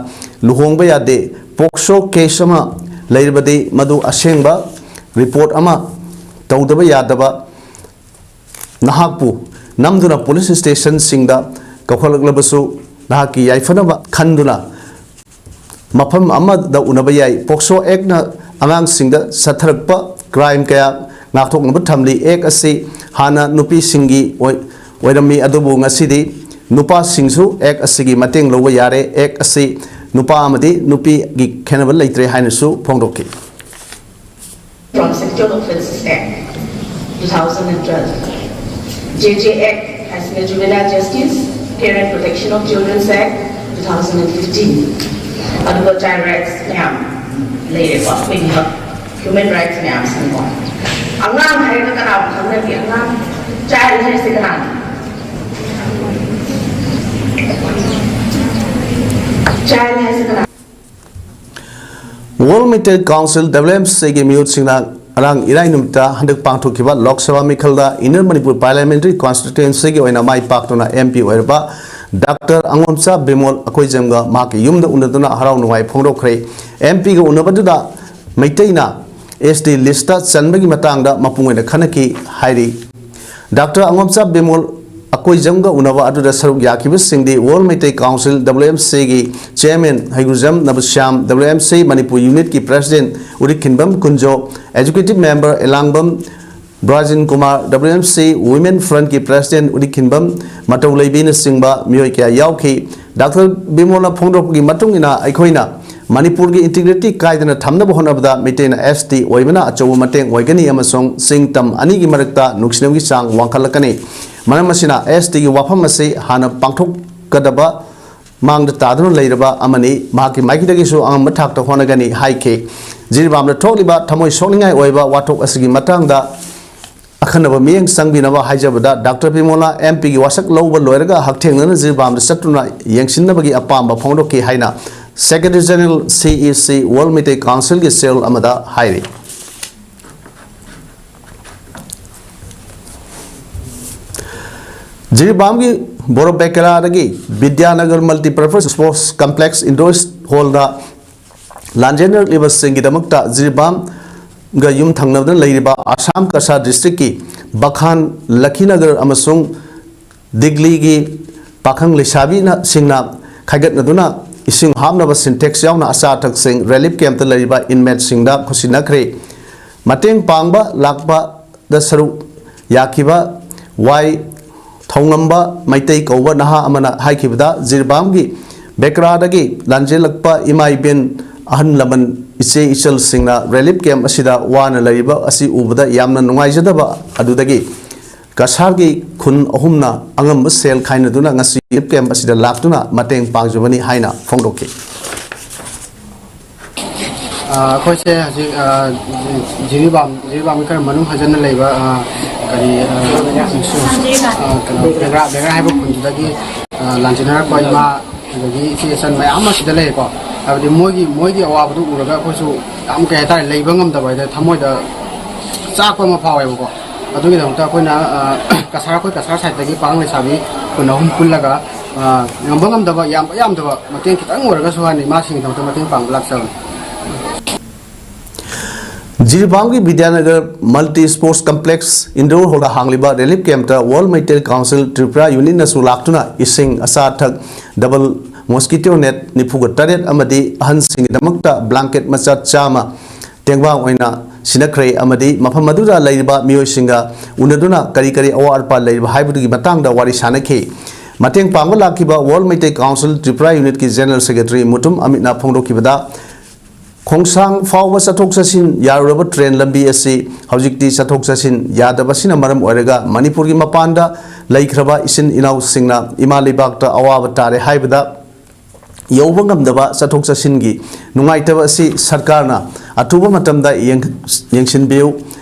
ꯂꯨꯍꯣꯡꯕ ꯌꯥꯗꯦ꯫ POCSO case ꯑꯃ ꯂꯩꯔꯕꯗꯤ ꯃꯗꯨ ꯑꯁꯦꯡꯕ report ꯑꯃ ꯇꯧꯗꯕ ꯌꯥꯗꯕ꯫ ꯅꯍꯥꯛꯄꯨ ꯅꯝꯗꯨꯅ police station ꯁꯤꯡꯗ ꯀꯧꯈꯠꯂꯛꯂꯕꯁꯨ ꯅꯍꯥꯛꯀꯤ ꯌꯥꯏꯐꯅꯕ ꯈꯟꯗꯨꯅ ꯃꯐꯝ ꯑꯃꯗ ꯎꯅꯕ ꯌꯥꯏ꯫ POCSO Act ꯅ ꯑꯉꯥꯡꯁꯤꯡꯗ ꯆꯠꯊꯔꯛꯄ crime ꯀꯌꯥ ꯉꯥꯛꯊꯣꯛꯅꯕ ꯊꯝꯂꯤ꯫ Act ꯑꯁꯤ ꯍꯥꯟꯅ ꯅꯨꯄꯤꯁꯤꯡꯒꯤ ꯑꯣꯏ-, ꯑꯣꯏꯔꯝꯃꯤ, ꯑꯗꯨꯕꯨ ꯉꯁꯤꯗꯤ ꯅꯨꯄꯥꯁꯤꯡꯁꯨ Act ꯑꯁꯤꯒꯤ ꯃꯇꯦꯡ ꯂꯧꯕ ꯌꯥꯔꯦ꯫ Act ꯑꯁꯤ ꯅꯨꯄꯥ ꯑꯃꯗꯤ ꯅꯨꯄꯤꯒꯤ ꯈꯦꯠꯅꯕ ꯂꯩꯇ꯭ꯔꯦ ꯍꯥꯏꯅꯁꯨ ꯐꯣꯡꯗꯣꯛꯈꯤ꯫ From Sexual Offences Act two thousand and twelve, J J Act ꯍꯥꯏꯁꯤꯅ Juvenile Justice, Care and Protection of Children's Act two thousand and fifteen, ꯑꯗꯨꯒ child rights ꯃꯌꯥꯝ ꯂꯩꯔꯦꯀꯣ, ꯑꯩꯈꯣꯏꯒꯤ human rights ꯃꯌꯥꯝꯁꯤꯅꯀꯣ꯫ ꯑꯉꯥꯡ ꯍꯥꯏꯔꯒ ꯀꯅꯥꯕꯨ ꯈꯪꯅꯒꯦ? ꯑꯉꯥꯡ, child ꯍꯥꯏꯔꯤꯁꯦ ꯀꯅꯥꯅꯣ? Child ꯍꯥꯏꯔꯤꯁꯦ ꯀꯅꯥ? World Meitei Council, W M C ꯒꯤ ꯃꯤꯍꯨꯠꯁꯤꯡꯅ ꯉꯔꯥꯡ ꯏꯔꯥꯏ ꯅꯨꯃꯤꯠꯇ ꯍꯟꯗꯛ ꯄꯥꯡꯊꯣꯛꯈꯤꯕ Lok Sabha ꯃꯤꯈꯜꯗ Inner Manipur Parliamentary Constituency ꯒꯤ ꯑꯣꯏꯅ ꯃꯥꯏ ꯄꯥꯛꯇꯨꯅ M P ꯑꯣꯏꯔꯕ ꯗꯥꯛꯇꯔ ꯑꯉꯣꯝꯆꯥ ꯕꯤꯃꯣꯜ ꯑꯩꯈꯣꯏꯖꯝꯒ ꯃꯍꯥꯛꯀꯤ ꯌꯨꯝꯗ ꯎꯅꯗꯨꯅ ꯍꯔꯥꯎ ꯅꯨꯡꯉꯥꯏ ꯐꯣꯡꯗꯣꯛꯈ꯭ꯔꯦ꯫ M P ꯒ ꯎꯅꯕꯗꯨꯗ ꯃꯩꯇꯩꯅ S T list ꯇ ꯆꯟꯕꯒꯤ ꯃꯇꯥꯡꯗ ꯃꯄꯨꯡ ꯑꯣꯏꯅ ꯈꯟꯅꯈꯤ ꯍꯥꯏꯔꯤ꯫ ꯗꯥꯛꯇꯔ ꯑꯉꯣꯝꯆꯥ ꯕꯤꯃꯣꯜ ꯑꯀꯣꯏꯖꯝꯒ ꯎꯅꯕ ꯑꯗꯨꯗ ꯁꯔꯨꯛ ꯌꯥꯈꯤꯕꯁꯤꯡꯗꯤ World Meitei Council, W M C ꯒꯤ Chairman Heigrujam Nabashyam, W M C Manipur Unit ꯀꯤ President Urikhinbam Kunjo, Executive Member Elangbam Brajin Kumar, W M C Women Front ꯀꯤ President ꯎꯔꯤꯈꯤꯟꯕꯝ ꯃꯇꯧ ꯂꯩꯕꯤꯅꯆꯤꯡꯕ ꯃꯤꯑꯣꯏ ꯀꯌꯥ ꯌꯥꯎꯈꯤ꯫ ꯗꯥꯛꯇꯔ ꯕꯤꯃꯣꯜꯅ ꯐꯣꯡꯗꯣꯔꯛꯄꯒꯤ ꯃꯇꯨꯡ ꯏꯟꯅ, ꯑꯩꯈꯣꯏꯅ ꯃꯅꯤꯄꯨꯔꯒꯤ integrity ꯀꯥꯏꯗꯅ ꯊꯝꯅꯕ ꯍꯣꯠꯅꯕꯗ ꯃꯩꯇꯩꯅ S T ꯑꯣꯏꯕꯅ ꯑꯆꯧꯕ ꯃꯇꯦꯡ ꯑꯣꯏꯒꯅꯤ ꯑꯃꯁꯨꯡ ꯆꯤꯡ ꯇꯝ ꯑꯅꯤꯒꯤ ꯃꯔꯛꯇ ꯅꯨꯡꯁꯤꯅꯕꯒꯤ ꯆꯥꯡ ꯋꯥꯡꯈꯠꯂꯛꯀꯅꯤ꯫ ꯃꯔꯝ ꯑꯁꯤꯅ, S T ꯒꯤ ꯋꯥꯐꯝ ꯑꯁꯤ ꯍꯥꯟꯅ ꯄꯥꯡꯊꯣꯛꯀꯗꯕ ꯃꯥꯡꯗ ꯇꯥꯗꯨꯅ ꯂꯩꯔꯕ ꯑꯃꯅꯤ꯫ ꯃꯍꯥꯛꯀꯤ ꯃꯥꯏꯀꯩꯗꯒꯤꯁꯨ ꯑꯉꯝꯕ ꯊꯥꯛꯇ ꯍꯣꯠꯅꯒꯅꯤ ꯍꯥꯏꯈꯤ꯫ ꯖꯤꯔꯤꯕꯥꯝꯗ ꯊꯣꯛꯂꯤꯕ ꯊꯃꯣꯏ ꯁꯣꯛꯅꯤꯡꯉꯥꯏ ꯑꯣꯏꯕ ꯋꯥꯊꯣꯛ ꯑꯁꯤꯒꯤ ꯃꯇꯥꯡꯗ ꯑꯈꯟꯅꯕ ꯃꯤꯠꯌꯦꯡ ꯆꯪꯕꯤꯅꯕ ꯍꯥꯏꯖꯕꯗ, ꯗꯥꯛꯇꯔ ꯕꯤꯃꯣꯜꯅ M P ꯒꯤ ꯋꯥꯁꯛ ꯂꯧꯕ ꯂꯣꯏꯔꯒ ꯍꯛꯊꯦꯡꯅꯅ ꯖꯤꯔꯤꯕꯥꯝꯗ ꯆꯠꯇꯨꯅ ꯌꯦꯡꯁꯤꯟꯅꯕꯒꯤ ꯑꯄꯥꯝꯕ ꯐꯣꯡꯗꯣꯛꯈꯤ ꯍꯥꯏꯅ Secretary General, C E C, World Meitei Council ꯒꯤ ꯆꯦꯔꯣꯜ ꯑꯃꯗ ꯍꯥꯏꯔꯤ꯫ ꯖꯤꯔꯤꯕꯥꯝꯒꯤ ꯕꯣꯔꯣꯕꯦꯀꯦꯂꯥꯗꯒꯤ ꯕꯤꯗ꯭ꯌꯥꯅꯒꯔ Multipurpose Sports Complex Indoor Hall ꯗ ꯂꯥꯟꯖꯦꯟꯅꯔꯛꯂꯤꯕꯁꯤꯡꯒꯤꯗꯃꯛꯇ ꯖꯤꯔꯤꯕꯥꯝꯒ ꯌꯨꯝ ꯊꯪꯅꯕꯗ ꯂꯩꯔꯤꯕ ꯑꯁꯥꯝ ꯀꯁꯥꯔ district ꯀꯤ ꯕꯈꯥꯟ, ꯂꯈꯤꯅꯒꯔ ꯑꯃꯁꯨꯡ ꯗꯤꯒꯂꯤꯒꯤ ꯄꯥꯈꯪ ꯂꯩꯁꯥꯕꯤꯅ, ꯁꯤꯡꯅ ꯈꯥꯏꯒꯠꯅꯗꯨꯅ ꯏꯁꯤꯡ ꯍꯥꯞꯅꯕ Sintex ꯌꯥꯎꯅ ꯑꯆꯥ ꯑꯊꯛꯁꯤꯡ relief camp ꯇ ꯂꯩꯔꯤꯕ inmate ꯁꯤꯡꯗ ꯈꯨꯠꯁꯤꯟꯅꯈ꯭ꯔꯦ꯫ ꯃꯇꯦꯡ ꯄꯥꯡꯕ ꯂꯥꯛꯄꯗ ꯁꯔꯨꯛ ꯌꯥꯈꯤꯕ ꯋꯥꯏ ꯊꯧꯉꯝꯕ ꯃꯩꯇꯩ ꯀꯧꯕ ꯅꯍꯥ ꯑꯃꯅ ꯍꯥꯏꯈꯤꯕꯗ, ꯖꯤꯔꯤꯕꯥꯝꯒꯤ ꯕꯦꯀ꯭ꯔꯥꯗꯒꯤ ꯂꯥꯟꯖꯦꯜꯂꯛꯄ ꯏꯃꯥ ꯏꯕꯦꯟ, ꯑꯍꯜ ꯂꯃꯟ, ꯏꯆꯦ ꯏꯆꯜꯁꯤꯡꯅ ꯔꯤꯂꯤꯐ ꯀꯦꯝꯞ ꯑꯁꯤꯗ ꯋꯥꯅ ꯂꯩꯔꯤꯕ ꯑꯁꯤ ꯎꯕꯗ ꯌꯥꯝꯅ ꯅꯨꯡꯉꯥꯏꯖꯗꯕ ꯑꯗꯨꯗꯒꯤ ꯀꯁꯥꯔꯒꯤ ꯈꯨꯟ ꯑꯍꯨꯝꯅ ꯑꯉꯝꯕ ꯁꯦꯜ ꯈꯥꯏꯅꯗꯨꯅ ꯉꯁꯤ ꯔꯤꯂꯤꯐ ꯀꯦꯝꯞ ꯑꯁꯤꯗ ꯂꯥꯛꯇꯨꯅ ꯃꯇꯦꯡ ꯄꯥꯡꯖꯕꯅꯤ ꯍꯥꯏꯅ ꯐꯣꯡꯗꯣꯛꯈꯤ꯫ ꯑ, ꯑꯩꯈꯣꯏꯁꯦ ꯍꯧꯖꯤꯛ, ꯑ, ꯖꯤꯔꯤꯕꯥꯝ, ꯖꯤꯔꯤꯕꯥꯝꯒꯤ ꯈꯔ ꯃꯅꯨꯡ ꯍꯟꯖꯟꯅ ꯂꯩꯕ, ꯑ, ꯀꯔꯤ, ꯑ, ꯑ, ꯀꯩꯅꯣ, ꯕꯦꯒ꯭ꯔꯥ, ꯕꯦꯒ꯭ꯔꯥ ꯍꯥꯏꯕ ꯈꯨꯟꯗꯨꯗꯒꯤ, ꯑ, ꯂꯥꯟꯖꯦꯟꯅꯔꯛꯄ ꯏꯃꯥ, ꯑꯗꯒꯤ ꯏꯆꯦ ꯏꯆꯟ ꯃꯌꯥꯝ ꯑꯃ ꯁꯤꯗ ꯂꯩꯔꯦꯀꯣ꯫ ꯍꯥꯏꯕꯗꯤ ꯃꯣꯏꯒꯤ, ꯃꯣꯏꯒꯤ ꯑꯋꯥꯕꯗꯨ ꯎꯔꯒ ꯑꯩꯈꯣꯏꯁꯨ ꯌꯥꯝ, ꯀꯩ ꯍꯥꯏꯇꯥꯔꯦ, ꯂꯩꯕ ꯉꯝꯗꯕ ꯍꯥꯏꯗꯤ ꯊꯃꯣꯏꯗ ꯆꯥꯛꯄ ꯑꯃ ꯐꯥꯎꯋꯦꯕꯀꯣ꯫ ꯑꯗꯨꯒꯤꯗꯃꯛꯇ ꯑꯩꯈꯣꯏꯅ, ꯑ, ꯀꯁꯥꯔ, ꯑꯩꯈꯣꯏ ꯀꯁꯥꯔ ꯁꯥꯏꯠꯇꯒꯤ ꯄꯥꯈꯪ ꯂꯩꯁꯥꯕꯤ ꯈꯨꯟ ꯑꯍꯨꯝ ꯄꯨꯜꯂꯒ, ꯑ, ꯉꯝꯕ ꯉꯝꯗꯕ, ꯌꯥꯝꯕ ꯌꯥꯝꯗꯕ ꯃꯇꯦꯡ ꯈꯤꯇꯪ ꯑꯣꯏꯔꯒꯁꯨ ꯍꯥꯏꯅ ꯏꯃꯥꯁꯤꯡꯒꯤꯗꯃꯛꯇ ꯃꯇꯦꯡ ꯄꯥꯡꯕ ꯂꯥꯛꯆꯕꯅꯤ꯫ ꯖꯤꯔꯤꯕꯥꯝꯒꯤ Bidyanagar multi sports complex indoor ꯍꯣꯜꯗ ꯍꯥꯡꯂꯤꯕ ꯔꯤꯂꯤꯐ ꯀꯦꯝꯞꯇ ꯋꯥꯔꯜ ꯃꯩꯇꯩ ꯀꯥꯎꯟꯁꯤꯜ ꯇ꯭ꯔꯤꯄꯨꯔꯥ ꯌꯨꯅꯤꯠꯅꯁꯨ ꯂꯥꯛꯇꯨꯅ ꯏꯁꯤꯡ, ꯑꯆꯥ ꯑꯊꯛ, ꯗꯕꯜ ꯃꯣꯁꯀꯤꯇꯣ ꯅꯦꯠ ꯅꯤꯐꯨꯒ ꯇꯔꯦꯠ ꯑꯃꯗꯤ ꯑꯍꯟꯁꯤꯡꯒꯤꯗꯃꯛꯇ ꯕ꯭ꯂꯥꯡꯀꯦꯠ ꯃꯆꯥ ꯆꯥꯝꯃ ꯇꯦꯡꯕꯥꯡ ꯑꯣꯏꯅ ꯁꯤꯟꯅꯈ꯭ꯔꯦ ꯑꯃꯗꯤ ꯃꯐꯝ ꯑꯗꯨꯗ ꯂꯩꯔꯤꯕ ꯃꯤꯑꯣꯏꯁꯤꯡꯒ ꯎꯅꯗꯨꯅ ꯀꯔꯤ ꯀꯔꯤ ꯑꯋꯥꯠ ꯑꯄꯥ ꯂꯩꯔꯤꯕ ꯍꯥꯏꯕꯗꯨꯒꯤ ꯃꯇꯥꯡꯗ ꯋꯥꯔꯤ ꯁꯥꯅꯈꯤ꯫ ꯃꯇꯦꯡ ꯄꯥꯡꯕ ꯂꯥꯛꯈꯤꯕ ꯋꯥꯔꯜ ꯃꯩꯇꯩ ꯀꯥꯎꯟꯁꯤꯜ ꯇ꯭ꯔꯤꯄꯨꯔꯥ ꯌꯨꯅꯤꯠꯀꯤ ꯖꯦꯅꯔꯦꯜ ꯁꯦꯀ꯭ꯔꯦꯇꯔꯤ ꯃꯨꯇꯨꯝ ꯑꯃꯤꯠꯅ ꯐꯣꯡꯗꯣꯛꯈꯤꯕꯗ, ꯈꯣꯡꯁꯥꯡ ꯐꯥꯎꯕ ꯆꯠꯊꯣꯛ ꯆꯠꯁꯤꯟ ꯌꯥꯔꯨꯔꯕ ꯇ꯭ꯔꯦꯟ ꯂꯝꯕꯤ ꯑꯁꯤ ꯍꯧꯖꯤꯛꯇꯤ ꯆꯠꯊꯣꯛ ꯆꯠꯁꯤꯟ ꯌꯥꯗꯕꯁꯤꯅ ꯃꯔꯝ ꯑꯣꯏꯔꯒ ꯃꯅꯤꯄꯨꯔꯒꯤ ꯃꯄꯥꯟꯗ ꯂꯩꯈ꯭ꯔꯕ ꯏꯆꯤꯟ ꯏꯅꯥꯎꯁꯤꯡꯅ ꯏꯃꯥ ꯂꯩꯕꯥꯛꯇ ꯑꯋꯥꯕ ꯇꯥꯔꯦ ꯍꯥꯏꯕꯗ ꯌꯧꯕ ꯉꯝꯗꯕ ꯆꯠꯊꯣꯛ ꯆꯠꯁꯤꯟꯒꯤ ꯅꯨꯡꯉꯥꯏꯇꯕ ꯑꯁꯤ ꯁꯔꯀꯥꯔꯅ ꯑꯊꯨꯕ ꯃꯇꯝꯗ ꯌꯦꯡ-, ꯌꯦꯡꯁꯤꯟꯕꯤꯌꯨ꯫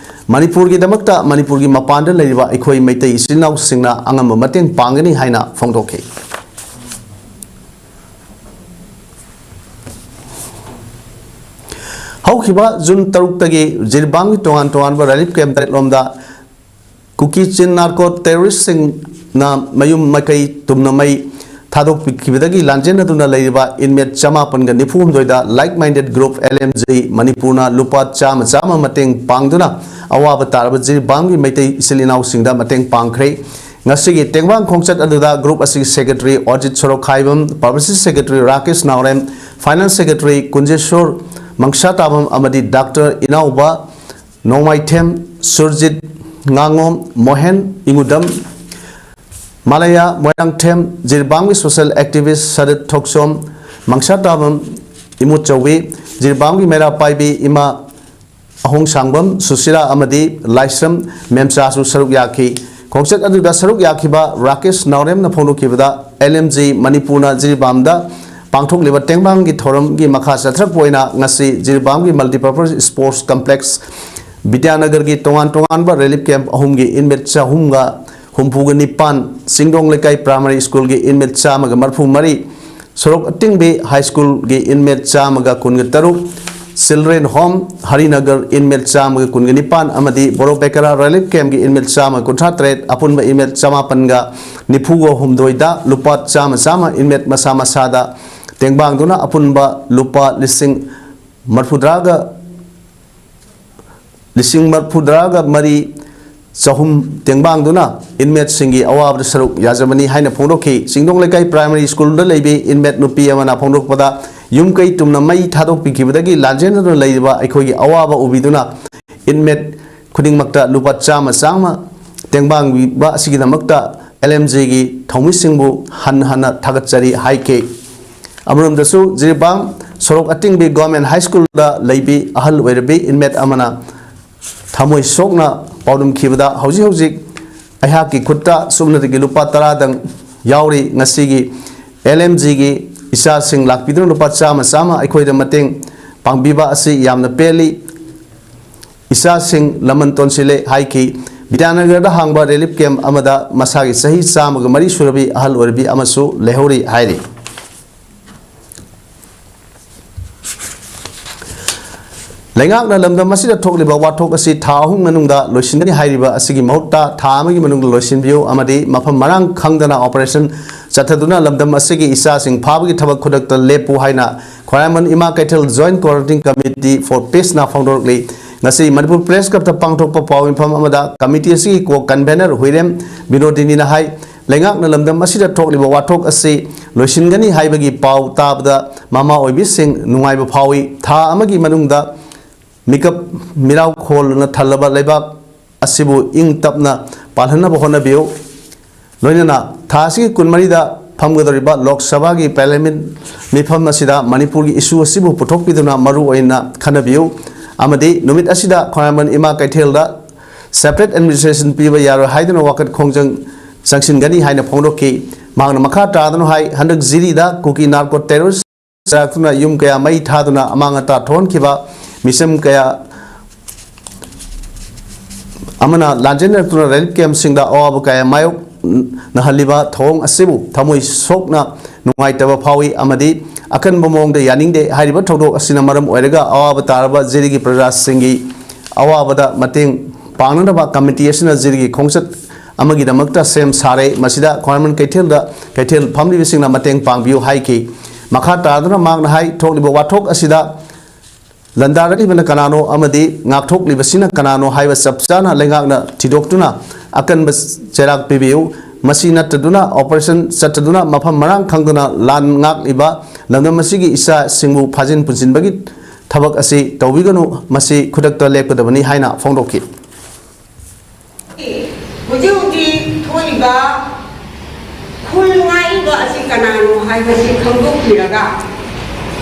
ꯃꯅꯤꯄꯨꯔꯒꯤꯗꯃꯛꯇ ꯃꯅꯤꯄꯨꯔꯒꯤ ꯃꯄꯥꯟꯗ ꯂꯩꯔꯤꯕ ꯑꯩꯈꯣꯏ ꯃꯩꯇꯩ ꯏꯆꯤꯟ ꯏꯅꯥꯎꯁꯤꯡꯅ ꯑꯉꯝꯕ ꯃꯇꯦꯡ ꯄꯥꯡꯒꯅꯤ ꯍꯥꯏꯅ ꯐꯣꯡꯗꯣꯛꯈꯤ꯫ ꯍꯧꯈꯤꯕ ꯖꯨꯟ ꯇꯔꯨꯛꯇꯒꯤ ꯖꯤꯔꯤꯕꯥꯝꯒꯤ ꯇꯣꯉꯥꯟ ꯇꯣꯉꯥꯟꯕ ꯔꯤꯂꯤꯐ ꯀꯦꯝꯞ ꯇꯔꯦꯠꯂꯣꯝꯗ ꯀꯨꯀꯤ ꯆꯤꯟ ꯅꯥꯔꯀꯣ ꯇꯦꯔꯣꯔꯤꯁꯁꯤꯡꯅ ꯃꯌꯨꯝ ꯃꯀꯩ ꯇꯨꯝꯅ ꯃꯩ ꯊꯥꯗꯣꯛꯄꯤꯈꯤꯕꯗꯒꯤ ꯂꯥꯟꯖꯦꯟꯅꯗꯨꯅ ꯂꯩꯔꯤꯕ ꯏꯟꯃꯦꯠ ꯆꯃꯥꯄꯟꯒ ꯅꯤꯐꯨ ꯍꯨꯝꯗꯣꯏꯗ like minded group L M G ꯃꯅꯤꯄꯨꯔꯅ ꯂꯨꯄꯥ ꯆꯥꯝꯃ ꯆꯥꯝꯃ ꯃꯇꯦꯡ ꯄꯥꯡꯗꯨꯅ ꯑꯋꯥꯕ ꯇꯥꯔꯕ ꯖꯤꯔꯤꯕꯥꯝꯒꯤ ꯃꯩꯇꯩ ꯏꯆꯤꯜ ꯏꯅꯥꯎꯁꯤꯡꯗ ꯃꯇꯦꯡ ꯄꯥꯡꯈ꯭ꯔꯦ꯫ ꯉꯁꯤꯒꯤ ꯇꯦꯡꯕꯥꯡ ꯈꯣꯡꯆꯠ ꯑꯗꯨꯗ ꯒ꯭ꯔꯨꯞ ꯑꯁꯤꯒꯤ ꯁꯦꯀ꯭ꯔꯦꯇꯔꯤ ꯑꯣꯖꯤꯠ ꯁꯣꯔꯣꯛꯈꯥꯏꯕꯝ, ꯄꯕ꯭ꯂꯤꯁꯤꯇꯤ ꯁꯦꯀ꯭ꯔꯦꯇꯔꯤ ꯔꯥꯀꯦꯁ ꯅꯥꯎꯔꯦꯝ, ꯐꯥꯏꯅꯥꯟꯁ ꯁꯦꯀ꯭ꯔꯦꯇꯔꯤ ꯀꯨꯟꯖꯦꯁꯣꯔ ꯃꯪꯁꯥꯇꯥꯕꯝ ꯑꯃꯗꯤ ꯗꯥꯛꯇꯔ ꯏꯅꯥꯎꯕ ꯅꯣꯡꯃꯥꯏꯊꯦꯝ, ꯁꯨꯔꯖꯤꯠ ꯉꯥꯉꯣꯝ, ꯃꯣꯍꯦꯟ ꯏꯉꯨꯗꯝ, ꯃꯥꯂꯌꯥ ꯃꯣꯏꯔꯥꯡꯊꯦꯝ ꯖꯤꯔꯤꯕꯥꯝꯒꯤ social activist ꯁꯔꯠ ꯊꯣꯛꯆꯣꯝ, ꯃꯪꯁꯥ ꯇꯥꯕꯝ ꯏꯃꯨꯠꯆꯧꯕꯤ, ꯖꯤꯔꯤꯕꯥꯝꯒꯤ ꯃꯩꯔꯥ ꯄꯥꯏꯕꯤ ꯏꯃꯥ ꯑꯍꯣꯡꯁꯥꯡꯕꯝ ꯁꯨꯁꯤꯂꯥ ꯑꯃꯗꯤ ꯂꯥꯏꯁ꯭ꯔꯝ ꯃꯦꯝꯆꯥꯁꯨ ꯁꯔꯨꯛ ꯌꯥꯈꯤ꯫ ꯈꯣꯡꯆꯠ ꯑꯗꯨꯗ ꯁꯔꯨꯛ ꯌꯥꯈꯤꯕ ꯔꯥꯀꯦꯁ ꯅꯥꯎꯔꯦꯝꯅ ꯐꯣꯡꯗꯣꯛꯈꯤꯕꯗ, L M G ꯃꯅꯤꯄꯨꯔꯅ ꯖꯤꯔꯤꯕꯥꯝꯗ ꯄꯥꯡꯊꯣꯛꯂꯤꯕ ꯇꯦꯡꯕꯥꯡꯒꯤ ꯊꯧꯔꯝꯒꯤ ꯃꯈꯥ ꯆꯠꯊꯔꯛꯄ ꯑꯣꯏꯅ ꯉꯁꯤ ꯖꯤꯔꯤꯕꯥꯝꯒꯤ multipurpose sports complex, ꯕꯤꯗ꯭ꯌꯥꯅꯒꯔꯒꯤ ꯇꯣꯉꯥꯟ ꯇꯣꯉꯥꯟꯕ relief camp ꯑꯍꯨꯝꯒꯤ inmate ꯆꯍꯨꯝꯒ ꯍꯨꯝꯐꯨꯒ ꯅꯤꯄꯥꯟ, ꯆꯤꯡꯗꯣꯡ ꯂꯩꯀꯥꯏ primary schoolꯒꯤ inmate ꯆꯥꯝꯃꯒ ꯃꯔꯤꯐꯨ ꯃꯔꯤ, ꯁꯣꯔꯣꯛ ꯑꯇꯤꯡꯕꯤ high schoolꯒꯤ inmate ꯆꯥꯝꯃꯒ ꯀꯨꯟꯒ ꯇꯔꯨꯛ, Children Home ꯍꯔꯤꯅꯒꯔ inmate ꯆꯥꯝꯃꯒ ꯀꯨꯟꯒ ꯅꯤꯄꯥꯟ ꯑꯃꯗꯤ ꯕꯣꯔꯣꯕꯦꯀꯔꯥ relief campꯀꯤ inmate ꯆꯥꯝꯃ ꯀꯨꯟꯊ꯭ꯔꯥ ꯇꯔꯦꯠ, ꯑꯄꯨꯟꯕ inmate ꯆꯃꯥꯄꯟꯒ ꯅꯤꯐꯨꯒ ꯍꯨꯝꯗꯣꯏꯗ ꯂꯨꯄꯥ ꯆꯥꯝꯃ ꯆꯥꯝꯃ inmate ꯃꯁꯥ ꯃꯁꯥꯗ ꯇꯦꯡꯕꯥꯡꯗꯨꯅ ꯑꯄꯨꯟꯕ ꯂꯨꯄꯥ ꯂꯤꯁꯤꯡ ꯃꯔꯐꯨꯇꯔꯥꯒ ꯂꯤꯁꯤꯡ ꯃꯔꯐꯨꯇꯔꯥꯒ ꯃꯔꯤ ꯆꯍꯨꯝ ꯇꯦꯡꯕꯥꯡꯗꯨꯅ inmateꯁꯤꯡꯒꯤ ꯑꯋꯥꯕꯗ ꯁꯔꯨꯛ ꯌꯥꯖꯕꯅꯤ ꯍꯥꯏꯅ ꯐꯣꯡꯗꯣꯛꯈꯤ꯫ ꯆꯤꯡꯗꯣꯡ ꯂꯩꯀꯥꯏ primary schoolꯗ ꯂꯩꯕꯤ inmate ꯅꯨꯄꯤ ꯑꯃꯅ ꯐꯣꯡꯗꯣꯛꯄꯗ, ꯌꯨꯝ ꯀꯩ ꯇꯨꯝꯅ ꯃꯩ ꯊꯥꯗꯣꯛꯄꯤꯈꯤꯕꯗꯒꯤ ꯂꯥꯟꯖꯦꯟꯅꯗꯨꯅ ꯂꯩꯔꯤꯕ ꯑꯩꯈꯣꯏꯒꯤ ꯑꯋꯥꯕ ꯎꯕꯤꯗꯨꯅ inmate ꯈꯨꯗꯤꯡꯃꯛꯇ ꯂꯨꯄꯥ ꯆꯥꯝꯃ ꯆꯥꯝꯃ ꯇꯦꯡꯕꯥꯡꯕꯤꯕ ꯑꯁꯤꯒꯤꯗꯃꯛꯇ L M Gꯒꯤ ꯊꯧꯃꯤꯁꯤꯡꯕꯨ ꯍꯟꯅ ꯍꯟꯅ ꯊꯥꯒꯠꯆꯔꯤ ꯍꯥꯏꯈꯤ꯫ ꯑꯃꯔꯣꯝꯗꯁꯨ ꯖꯤꯔꯤꯕꯥꯝ ꯁꯣꯔꯣꯛ ꯑꯇꯤꯡꯕꯤ Government High Schoolꯗ ꯂꯩꯕꯤ ꯑꯍꯜ ꯑꯣꯏꯔꯕꯤ inmate ꯑꯃꯅ ꯊꯃꯣꯏ ꯁꯣꯛꯅ ꯄꯥꯎꯗꯝꯈꯤꯕꯗ, ꯍꯧꯖꯤꯛ ꯍꯧꯖꯤꯛ ꯑꯩꯍꯥꯛꯀꯤ ꯈꯨꯠꯇ ꯁꯨꯞꯅꯇꯒꯤ ꯂꯨꯄꯥ ꯇꯔꯥꯗꯪ ꯌꯥꯎꯔꯤ꯫ ꯉꯁꯤꯒꯤ L M Gꯒꯤ ꯏꯆꯥꯁꯤꯡ ꯂꯥꯛꯄꯤꯗꯨꯅ ꯂꯨꯄꯥ ꯆꯥꯝꯃ ꯆꯥꯝꯃ ꯑꯩꯈꯣꯏꯗ ꯃꯇꯦꯡ ꯄꯥꯡꯕꯤꯕ ꯑꯁꯤ ꯌꯥꯝꯅ ꯄꯦꯜꯂꯤ꯫ ꯏꯆꯥꯁꯤꯡ ꯂꯃꯟ ꯇꯣꯟꯁꯤꯜꯂꯦ ꯍꯥꯏꯈꯤ꯫ ꯕꯤꯗ꯭ꯌꯥꯅꯒꯔꯗ ꯍꯥꯡꯕ relief camp ꯑꯃꯗ ꯃꯁꯥꯒꯤ ꯆꯍꯤ ꯆꯥꯝꯃꯒ ꯃꯔꯤ ꯁꯨꯔꯕꯤ ꯑꯍꯜ ꯑꯣꯏꯔꯕꯤ ꯑꯃꯁꯨ ꯂꯩꯍꯧꯔꯤ ꯍꯥꯏꯔꯤ꯫ ꯂꯩꯉꯥꯛꯅ ꯂꯝꯗꯝ ꯑꯁꯤꯗ ꯊꯣꯛꯂꯤꯕ ꯋꯥꯊꯣꯛ ꯑꯁꯤ ꯊꯥ ꯑꯍꯨꯝ ꯃꯅꯨꯡꯗ ꯂꯣꯏꯁꯤꯟꯒꯅꯤ ꯍꯥꯏꯔꯤꯕ ꯑꯁꯤꯒꯤ ꯃꯍꯨꯠꯇ ꯊꯥ ꯑꯃꯒꯤ ꯃꯅꯨꯡꯗ ꯂꯣꯏꯁꯤꯟꯕꯤꯌꯨ ꯑꯃꯗꯤ ꯃꯐꯝ ꯃꯔꯥꯡ ꯈꯪꯗꯅ operation ꯆꯠꯊꯗꯨꯅ ꯂꯝꯗꯝ ꯑꯁꯤꯒꯤ ꯏꯆꯥꯁꯤꯡ ꯐꯥꯕꯒꯤ ꯊꯕꯛ ꯈꯨꯗꯛꯇ ꯂꯦꯞꯄꯨ ꯍꯥꯏꯅ ꯈ꯭ꯋꯥꯏꯔꯝꯕꯟ ꯏꯃꯥ ꯀꯩꯊꯦꯜ Joint Coordinating Committee for Peaceꯅ ꯐꯣꯡꯗꯣꯔꯛꯂꯤ꯫ ꯉꯁꯤ ꯃꯅꯤꯄꯨꯔ Press Clubꯇ ꯄꯥꯡꯊꯣꯛꯄ ꯄꯥꯎ ꯃꯤꯐꯝ ꯑꯃꯗ committee ꯑꯁꯤꯒꯤ co-convener ꯍꯨꯏꯔꯦꯝ ꯕꯤꯅꯣꯗꯤꯅꯤꯅ ꯍꯥꯏ, ꯂꯩꯉꯥꯛꯅ ꯂꯝꯗꯝ ꯑꯁꯤꯗ ꯊꯣꯛꯂꯤꯕ ꯋꯥꯊꯣꯛ ꯑꯁꯤ ꯂꯣꯏꯁꯤꯟꯒꯅꯤ ꯍꯥꯏꯕꯒꯤ ꯄꯥꯎ ꯇꯥꯕꯗ ꯃꯃꯥ ꯑꯣꯏꯕꯤꯁꯤꯡ ꯅꯨꯡꯉꯥꯏꯕ ꯐꯥꯎꯏ꯫ ꯊꯥ ꯑꯃꯒꯤ ꯃꯅꯨꯡꯗ ꯃꯤꯀꯞ ꯃꯤꯔꯥꯎ ꯈꯣꯜꯅ ꯊꯜꯂꯕ ꯂꯩꯕꯥꯛ ꯑꯁꯤꯕꯨ ꯏꯪ ꯇꯞꯅ ꯄꯥꯜꯍꯟꯅꯕ ꯍꯣꯠꯅꯕꯤꯌꯨ꯫ ꯂꯣꯏꯅꯅ ꯊꯥ ꯑꯁꯤꯒꯤ ꯀꯨꯟꯃꯔꯤꯗ ꯐꯝꯒꯗꯧꯔꯤꯕ ꯂꯣꯛ ꯁꯚꯥꯒꯤ ꯄꯥꯔꯂꯤꯌꯥꯃꯦꯟ ꯃꯤꯐꯝ ꯑꯁꯤꯗ ꯃꯅꯤꯄꯨꯔꯒꯤ ꯏꯁꯨ ꯑꯁꯤꯕꯨ ꯄꯨꯊꯣꯛꯄꯤꯗꯨꯅ ꯃꯔꯨ ꯑꯣꯏꯅ ꯈꯟꯅꯕꯤꯌꯨ ꯑꯃꯗꯤ ꯅꯨꯃꯤꯠ ꯑꯁꯤꯗ ꯈ꯭ꯋꯥꯏꯔꯝꯕꯟ ꯏꯃꯥ ꯀꯩꯊꯦꯜꯗ separate administration ꯄꯤꯕ ꯌꯥꯔꯣꯏ ꯍꯥꯏꯗꯨꯅ ꯋꯥꯀꯠ ꯈꯣꯡꯖꯪ ꯆꯪꯁꯤꯟꯒꯅꯤ ꯍꯥꯏꯅ ꯐꯣꯡꯗꯣꯛꯈꯤ꯫ ꯃꯍꯥꯛꯅ ꯃꯈꯥ ꯇꯥꯗꯨꯅ ꯍꯥꯏ, ꯍꯟꯗꯛ ꯖꯤꯔꯤꯗ ꯀꯨꯀꯤ narco terrorist ꯆꯥꯛꯇꯨꯅ ꯌꯨꯝ ꯀꯌꯥ ꯃꯩ ꯊꯥꯗꯨꯅ ꯑꯃꯥꯡ ꯑꯇꯥ ꯊꯣꯛꯍꯟꯈꯤꯕ, ꯃꯤꯁꯝ ꯀꯌꯥ ꯑꯃꯅ ꯂꯥꯟꯖꯦꯟꯅꯔꯛꯇꯨꯅ relief camp ꯁꯤꯡꯗ ꯑꯋꯥꯕ ꯀꯌꯥ ꯃꯥꯌꯣꯛꯅꯍꯜꯂꯤꯕ ꯊꯧꯑꯣꯡ ꯑꯁꯤꯕꯨ ꯊꯃꯣꯏ ꯁꯣꯛꯅ ꯅꯨꯡꯉꯥꯏꯇꯕ ꯐꯥꯎꯏ ꯑꯃꯗꯤ ꯑꯀꯟꯕ ꯃꯑꯣꯡꯗ ꯌꯥꯅꯤꯡꯗꯦ꯫ ꯍꯥꯏꯔꯤꯕ ꯊꯧꯗꯣꯛ ꯑꯁꯤꯅ ꯃꯔꯝ ꯑꯣꯏꯔꯒ ꯑꯋꯥꯕ ꯇꯥꯔꯕ ꯖꯤꯔꯤꯒꯤ ꯄ꯭ꯔꯖꯥꯁꯤꯡꯒꯤ ꯑꯋꯥꯕꯗ ꯃꯇꯦꯡ ꯄꯥꯡꯅꯅꯕ ꯀꯃꯤꯇꯤ ꯑꯁꯤꯅ ꯖꯤꯔꯤꯒꯤ ꯈꯣꯡꯆꯠ ꯑꯃꯒꯤꯗꯃꯛꯇ ꯁꯦꯝ ꯁꯥꯔꯦ꯫ ꯃꯁꯤꯗ ꯈ꯭ꯋꯥꯏꯔꯝꯕꯟ ꯀꯩꯊꯦꯜꯗ ꯀꯩꯊꯦꯜ ꯐꯝꯂꯤꯕꯁꯤꯡꯅ ꯃꯇꯦꯡ ꯄꯥꯡꯕꯤꯌꯨ ꯍꯥꯏꯈꯤ꯫ ꯃꯈꯥ ꯇꯥꯗꯨꯅ ꯃꯍꯥꯛꯅ ꯍꯥꯏ, ꯊꯣꯛꯂꯤꯕ ꯋꯥꯊꯣꯛ ꯑꯁꯤꯗ ꯂꯥꯟꯗꯥꯔꯛꯂꯤꯕꯅ ꯀꯅꯥꯅꯣ ꯑꯃꯗꯤ ꯉꯥꯛꯊꯣꯛꯂꯤꯕꯁꯤꯅ ꯀꯅꯥꯅꯣ ꯍꯥꯏꯕ ꯆꯞ ꯆꯥꯅ ꯂꯩꯉꯥꯛꯅ ꯊꯤꯗꯣꯛꯇꯨꯅ ꯑꯀꯟꯕ ꯆꯩꯔꯥꯛ ꯄꯤꯕꯤꯌꯨ꯫ ꯃꯁꯤ ꯅꯠꯇꯗꯨꯅ operation ꯆꯠꯇꯗꯨꯅ ꯃꯐꯝ ꯃꯔꯥꯡ ꯈꯪꯗꯅ ꯂꯥꯟ ꯉꯥꯛꯂꯤꯕ ꯂꯝꯗꯝ ꯑꯁꯤꯒꯤ ꯏꯆꯥꯁꯤꯡꯕꯨ ꯐꯥꯖꯤꯟ ꯄꯨꯟꯁꯤꯟꯕꯒꯤ ꯊꯕꯛ ꯑꯁꯤ ꯇꯧꯕꯤꯒꯅꯨ꯫ ꯃꯁꯤ ꯈꯨꯗꯛꯇ ꯂꯦꯞꯀꯗꯕꯅꯤ ꯍꯥꯏꯅ ꯐꯣꯡꯗꯣꯛꯈꯤ꯫ ꯍꯧꯖꯤꯛ ꯍꯧꯖꯤꯛ ꯊꯣꯛꯏꯕ ꯈꯨꯜ ꯉꯥꯛꯏꯕ ꯑꯁꯤ ꯀꯅꯥꯅꯣ ꯍꯥꯏꯕꯁꯤ ꯈꯪꯗꯣꯛꯄꯤꯔꯒ,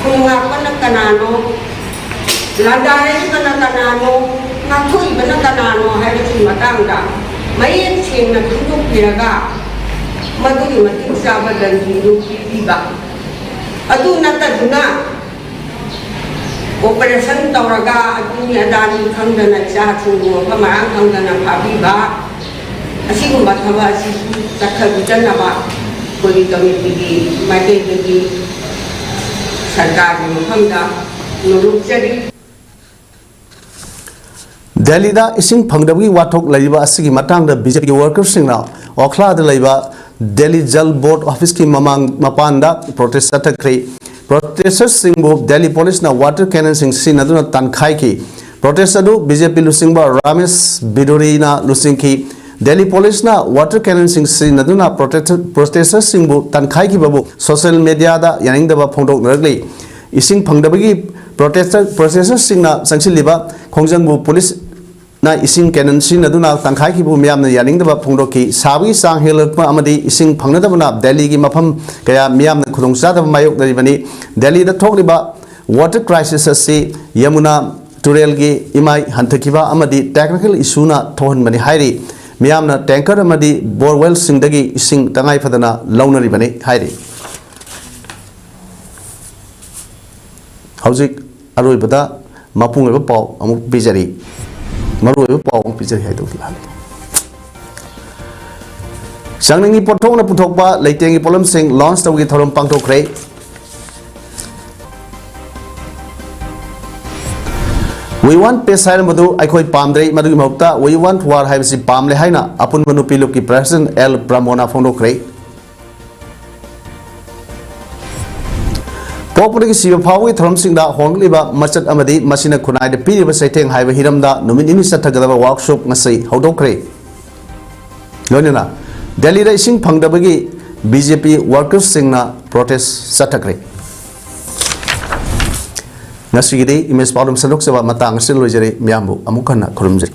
ꯈꯨꯜ ꯉꯥꯛꯄꯅ ꯀꯅꯥꯅꯣ, ꯂꯥꯟꯗꯥꯔꯛꯏꯕꯅ ꯀꯅꯥꯅꯣ, ꯉꯥꯛꯊꯣꯛꯏꯕꯅ ꯀꯅꯥꯅꯣ ꯍꯥꯏꯕꯁꯤ ꯃꯇꯥꯡꯗ ꯃꯌꯦꯛ ꯁꯦꯡꯅ ꯈꯪꯗꯣꯛꯄꯤꯔꯒ, ꯃꯗꯨꯒꯤ ꯃꯇꯤꯛ ꯆꯥꯕ ꯗꯟꯗꯤꯗꯨ ꯄꯤꯕꯤꯕ꯫ ꯑꯗꯨ ꯅꯠꯇꯗꯨꯅ operation ꯇꯧꯔꯒ ꯑꯗꯨꯅꯤ ꯑꯗꯥꯅꯤ ꯈꯪꯗꯅ ꯏꯆꯥꯁꯤꯡꯕꯨ ꯃꯐꯝ ꯃꯔꯥꯡ ꯈꯪꯗꯅ ꯐꯥꯕꯤꯕ, ꯑꯁꯤꯒꯨꯝꯕ ꯊꯕꯛ ꯑꯁꯤꯁꯨ ꯆꯠꯊꯕꯤꯗꯅꯕ ꯑꯩꯈꯣꯏꯒꯤ ꯀꯃꯤꯇꯤꯒꯤ ꯃꯥꯏꯀꯩꯗꯒꯤ ꯁꯔꯀꯥꯔꯒꯤ ꯃꯐꯝꯗ ꯅꯣꯂꯨꯛꯆꯔꯤ꯫ ꯗꯦꯜꯂꯤꯗ ꯏꯁꯤꯡ ꯐꯪꯗꯕꯒꯤ ꯋꯥꯊꯣꯛ ꯂꯩꯔꯤꯕ ꯑꯁꯤꯒꯤ ꯃꯇꯥꯡꯗ ꯕꯤ ꯖꯦ ꯄꯤꯒꯤ workerꯁꯤꯡꯅ ꯑꯣꯈꯂꯥꯗ ꯂꯩꯕ ꯗꯦꯜꯂꯤ ꯖꯜ ꯕꯣꯔꯗ ꯑꯣꯐꯤꯁꯀꯤ ꯃꯃꯥꯡ ꯃꯄꯥꯟꯗ protest ꯆꯠꯊꯈ꯭ꯔꯦ꯫ Protestꯁꯤꯡꯕꯨ ꯗꯦꯜꯂꯤ ꯄꯨꯂꯤꯁꯅ water cannonꯁꯤꯡ ꯁꯤꯖꯤꯟꯅꯗꯨꯅ ꯇꯥꯟꯈꯥꯏꯈꯤ꯫ Protest ꯑꯗꯨ ꯕꯤ ꯖꯦ ꯄꯤ ꯂꯨꯆꯤꯡꯕ ꯔꯥꯃꯦꯁ ꯕꯤꯗꯨꯔꯤꯅ ꯂꯨꯆꯤꯡꯈꯤ꯫ ꯗꯦꯜꯂꯤ ꯄꯨꯂꯤꯁꯅ water cannonꯁꯤꯡ ꯁꯤꯖꯤꯟꯅꯗꯨꯅ protest-, protestꯁꯤꯡꯕꯨ ꯇꯥꯟꯈꯥꯏꯈꯤꯕꯕꯨ social mediaꯗ ꯌꯥꯅꯤꯡꯗꯕ ꯐꯣꯡꯗꯣꯛꯅꯔꯛꯂꯤ꯫ ꯏꯁꯤꯡ ꯐꯪꯗꯕꯒꯤ protest-, protestꯁꯤꯡꯅ ꯆꯪꯁꯤꯜꯂꯤꯕ ꯈꯣꯡꯖꯪꯕꯨ ꯄꯨꯂꯤꯁ ꯅ ꯏꯁꯤꯡ ꯀꯦꯅꯟ ꯁꯤꯖꯤꯟꯅꯗꯨꯅ ꯇꯪꯈꯥꯏꯈꯤꯕꯕꯨ ꯃꯤꯌꯥꯝꯅ ꯌꯥꯅꯤꯡꯗꯕ ꯐꯣꯡꯗꯣꯛꯈꯤ꯫ ꯁꯥꯕꯒꯤ ꯆꯥꯡ ꯍꯦꯟꯒꯠꯂꯛꯄ ꯑꯃꯗꯤ ꯏꯁꯤꯡ ꯐꯪꯅꯗꯕꯅ ꯗꯦꯜꯂꯤꯒꯤ ꯃꯐꯝ ꯀꯌꯥ ꯃꯤꯌꯥꯝꯅ ꯈꯨꯗꯣꯡꯆꯥꯗꯕ ꯃꯥꯌꯣꯛꯅꯔꯤꯕꯅꯤ꯫ ꯗꯦꯜꯂꯤꯗ ꯊꯣꯛꯂꯤꯕ water crisis ꯑꯁꯤ ꯌꯃꯨꯅꯥ ꯇꯨꯔꯦꯜꯒꯤ ꯏꯃꯥꯏ ꯍꯟꯊꯈꯤꯕ ꯑꯃꯗꯤ technical issue ꯅ ꯊꯣꯛꯍꯟꯕꯅꯤ ꯍꯥꯏꯔꯤ꯫ ꯃꯤꯌꯥꯝꯅ tanker ꯑꯃꯗꯤ borewell ꯁꯤꯡꯗꯒꯤ ꯏꯁꯤꯡ ꯇꯉꯥꯏ ꯐꯗꯅ ꯂꯧꯅꯔꯤꯕꯅꯤ ꯍꯥꯏꯔꯤ꯫ ꯍꯧꯖꯤꯛ ꯑꯔꯣꯏꯕꯗ ꯃꯄꯨꯡ ꯑꯣꯏꯕ ꯄꯥꯎ ꯑꯃꯨꯛ ꯄꯤꯖꯔꯤ꯫ ꯃꯔꯨꯑꯣꯏꯕ ꯄꯥꯎ ꯑꯃꯨꯛ ꯄꯤꯖꯔꯤ ꯍꯥꯏꯗꯧꯗꯤ ꯂꯥꯜꯂꯦ꯫ ꯆꯥꯡꯅꯤꯡꯒꯤ ꯄꯣꯠꯊꯣꯛꯅ ꯄꯨꯊꯣꯛꯄ ꯂꯩꯇꯦꯡꯒꯤ ꯄꯣꯠꯂꯝꯁꯤꯡ launch ꯇꯧꯕꯒꯤ ꯊꯧꯔꯝ ꯄꯥꯡꯊꯣꯛꯈ꯭ꯔꯦ꯫ We want peace ꯍꯥꯏꯔꯝꯕꯗꯨ ꯑꯩꯈꯣꯏ ꯄꯥꯝꯗ꯭ꯔꯦ, ꯃꯗꯨꯒꯤ ꯃꯍꯨꯠꯇ We want war ꯍꯥꯏꯕꯁꯤ ꯄꯥꯝꯂꯦ ꯍꯥꯏꯅ ꯑꯄꯨꯟꯕ ꯅꯨꯄꯤ ꯂꯨꯞꯀꯤ president ꯑꯦꯜ ꯄ꯭ꯔꯃꯣꯅꯥ ꯐꯣꯡꯗꯣꯛꯈ꯭ꯔꯦ꯫ ꯄꯣꯛꯄꯗꯒꯤ ꯁꯤꯕ ꯐꯥꯎꯕꯒꯤ ꯊꯧꯔꯝꯁꯤꯡꯗ ꯍꯣꯡꯂꯛꯂꯤꯕ ꯃꯆꯠ ꯑꯃꯗꯤ ꯃꯁꯤꯅ ꯈꯨꯟꯅꯥꯏꯗ ꯄꯤꯔꯤꯕ ꯆꯩꯊꯦꯡ ꯍꯥꯏꯕ ꯍꯤꯔꯝꯗ ꯅꯨꯃꯤꯠ ꯅꯤꯅꯤ ꯆꯠꯊꯒꯗꯕ workshop ꯉꯁꯤ ꯍꯧꯗꯣꯛꯈ꯭ꯔꯦ꯫ ꯂꯣꯏꯅꯅ ꯗꯦꯜꯂꯤꯗ ꯏꯁꯤꯡ ꯐꯪꯗꯕꯒꯤ BJP workers ꯁꯤꯡꯅ protest ꯆꯠꯊꯈ꯭ꯔꯦ꯫ ꯉꯁꯤꯒꯤꯗꯤ ꯏꯃꯦꯖ ꯄꯥꯎꯗꯝ ꯁꯟꯗꯣꯛꯆꯕ ꯃꯇꯥꯡ ꯑꯁꯤꯗ ꯂꯣꯏꯖꯔꯦ꯫ ꯃꯤꯌꯥꯝꯕꯨ ꯑꯃꯨꯛ ꯍꯟꯅ ꯈꯨꯔꯨꯝꯖꯔꯤ꯫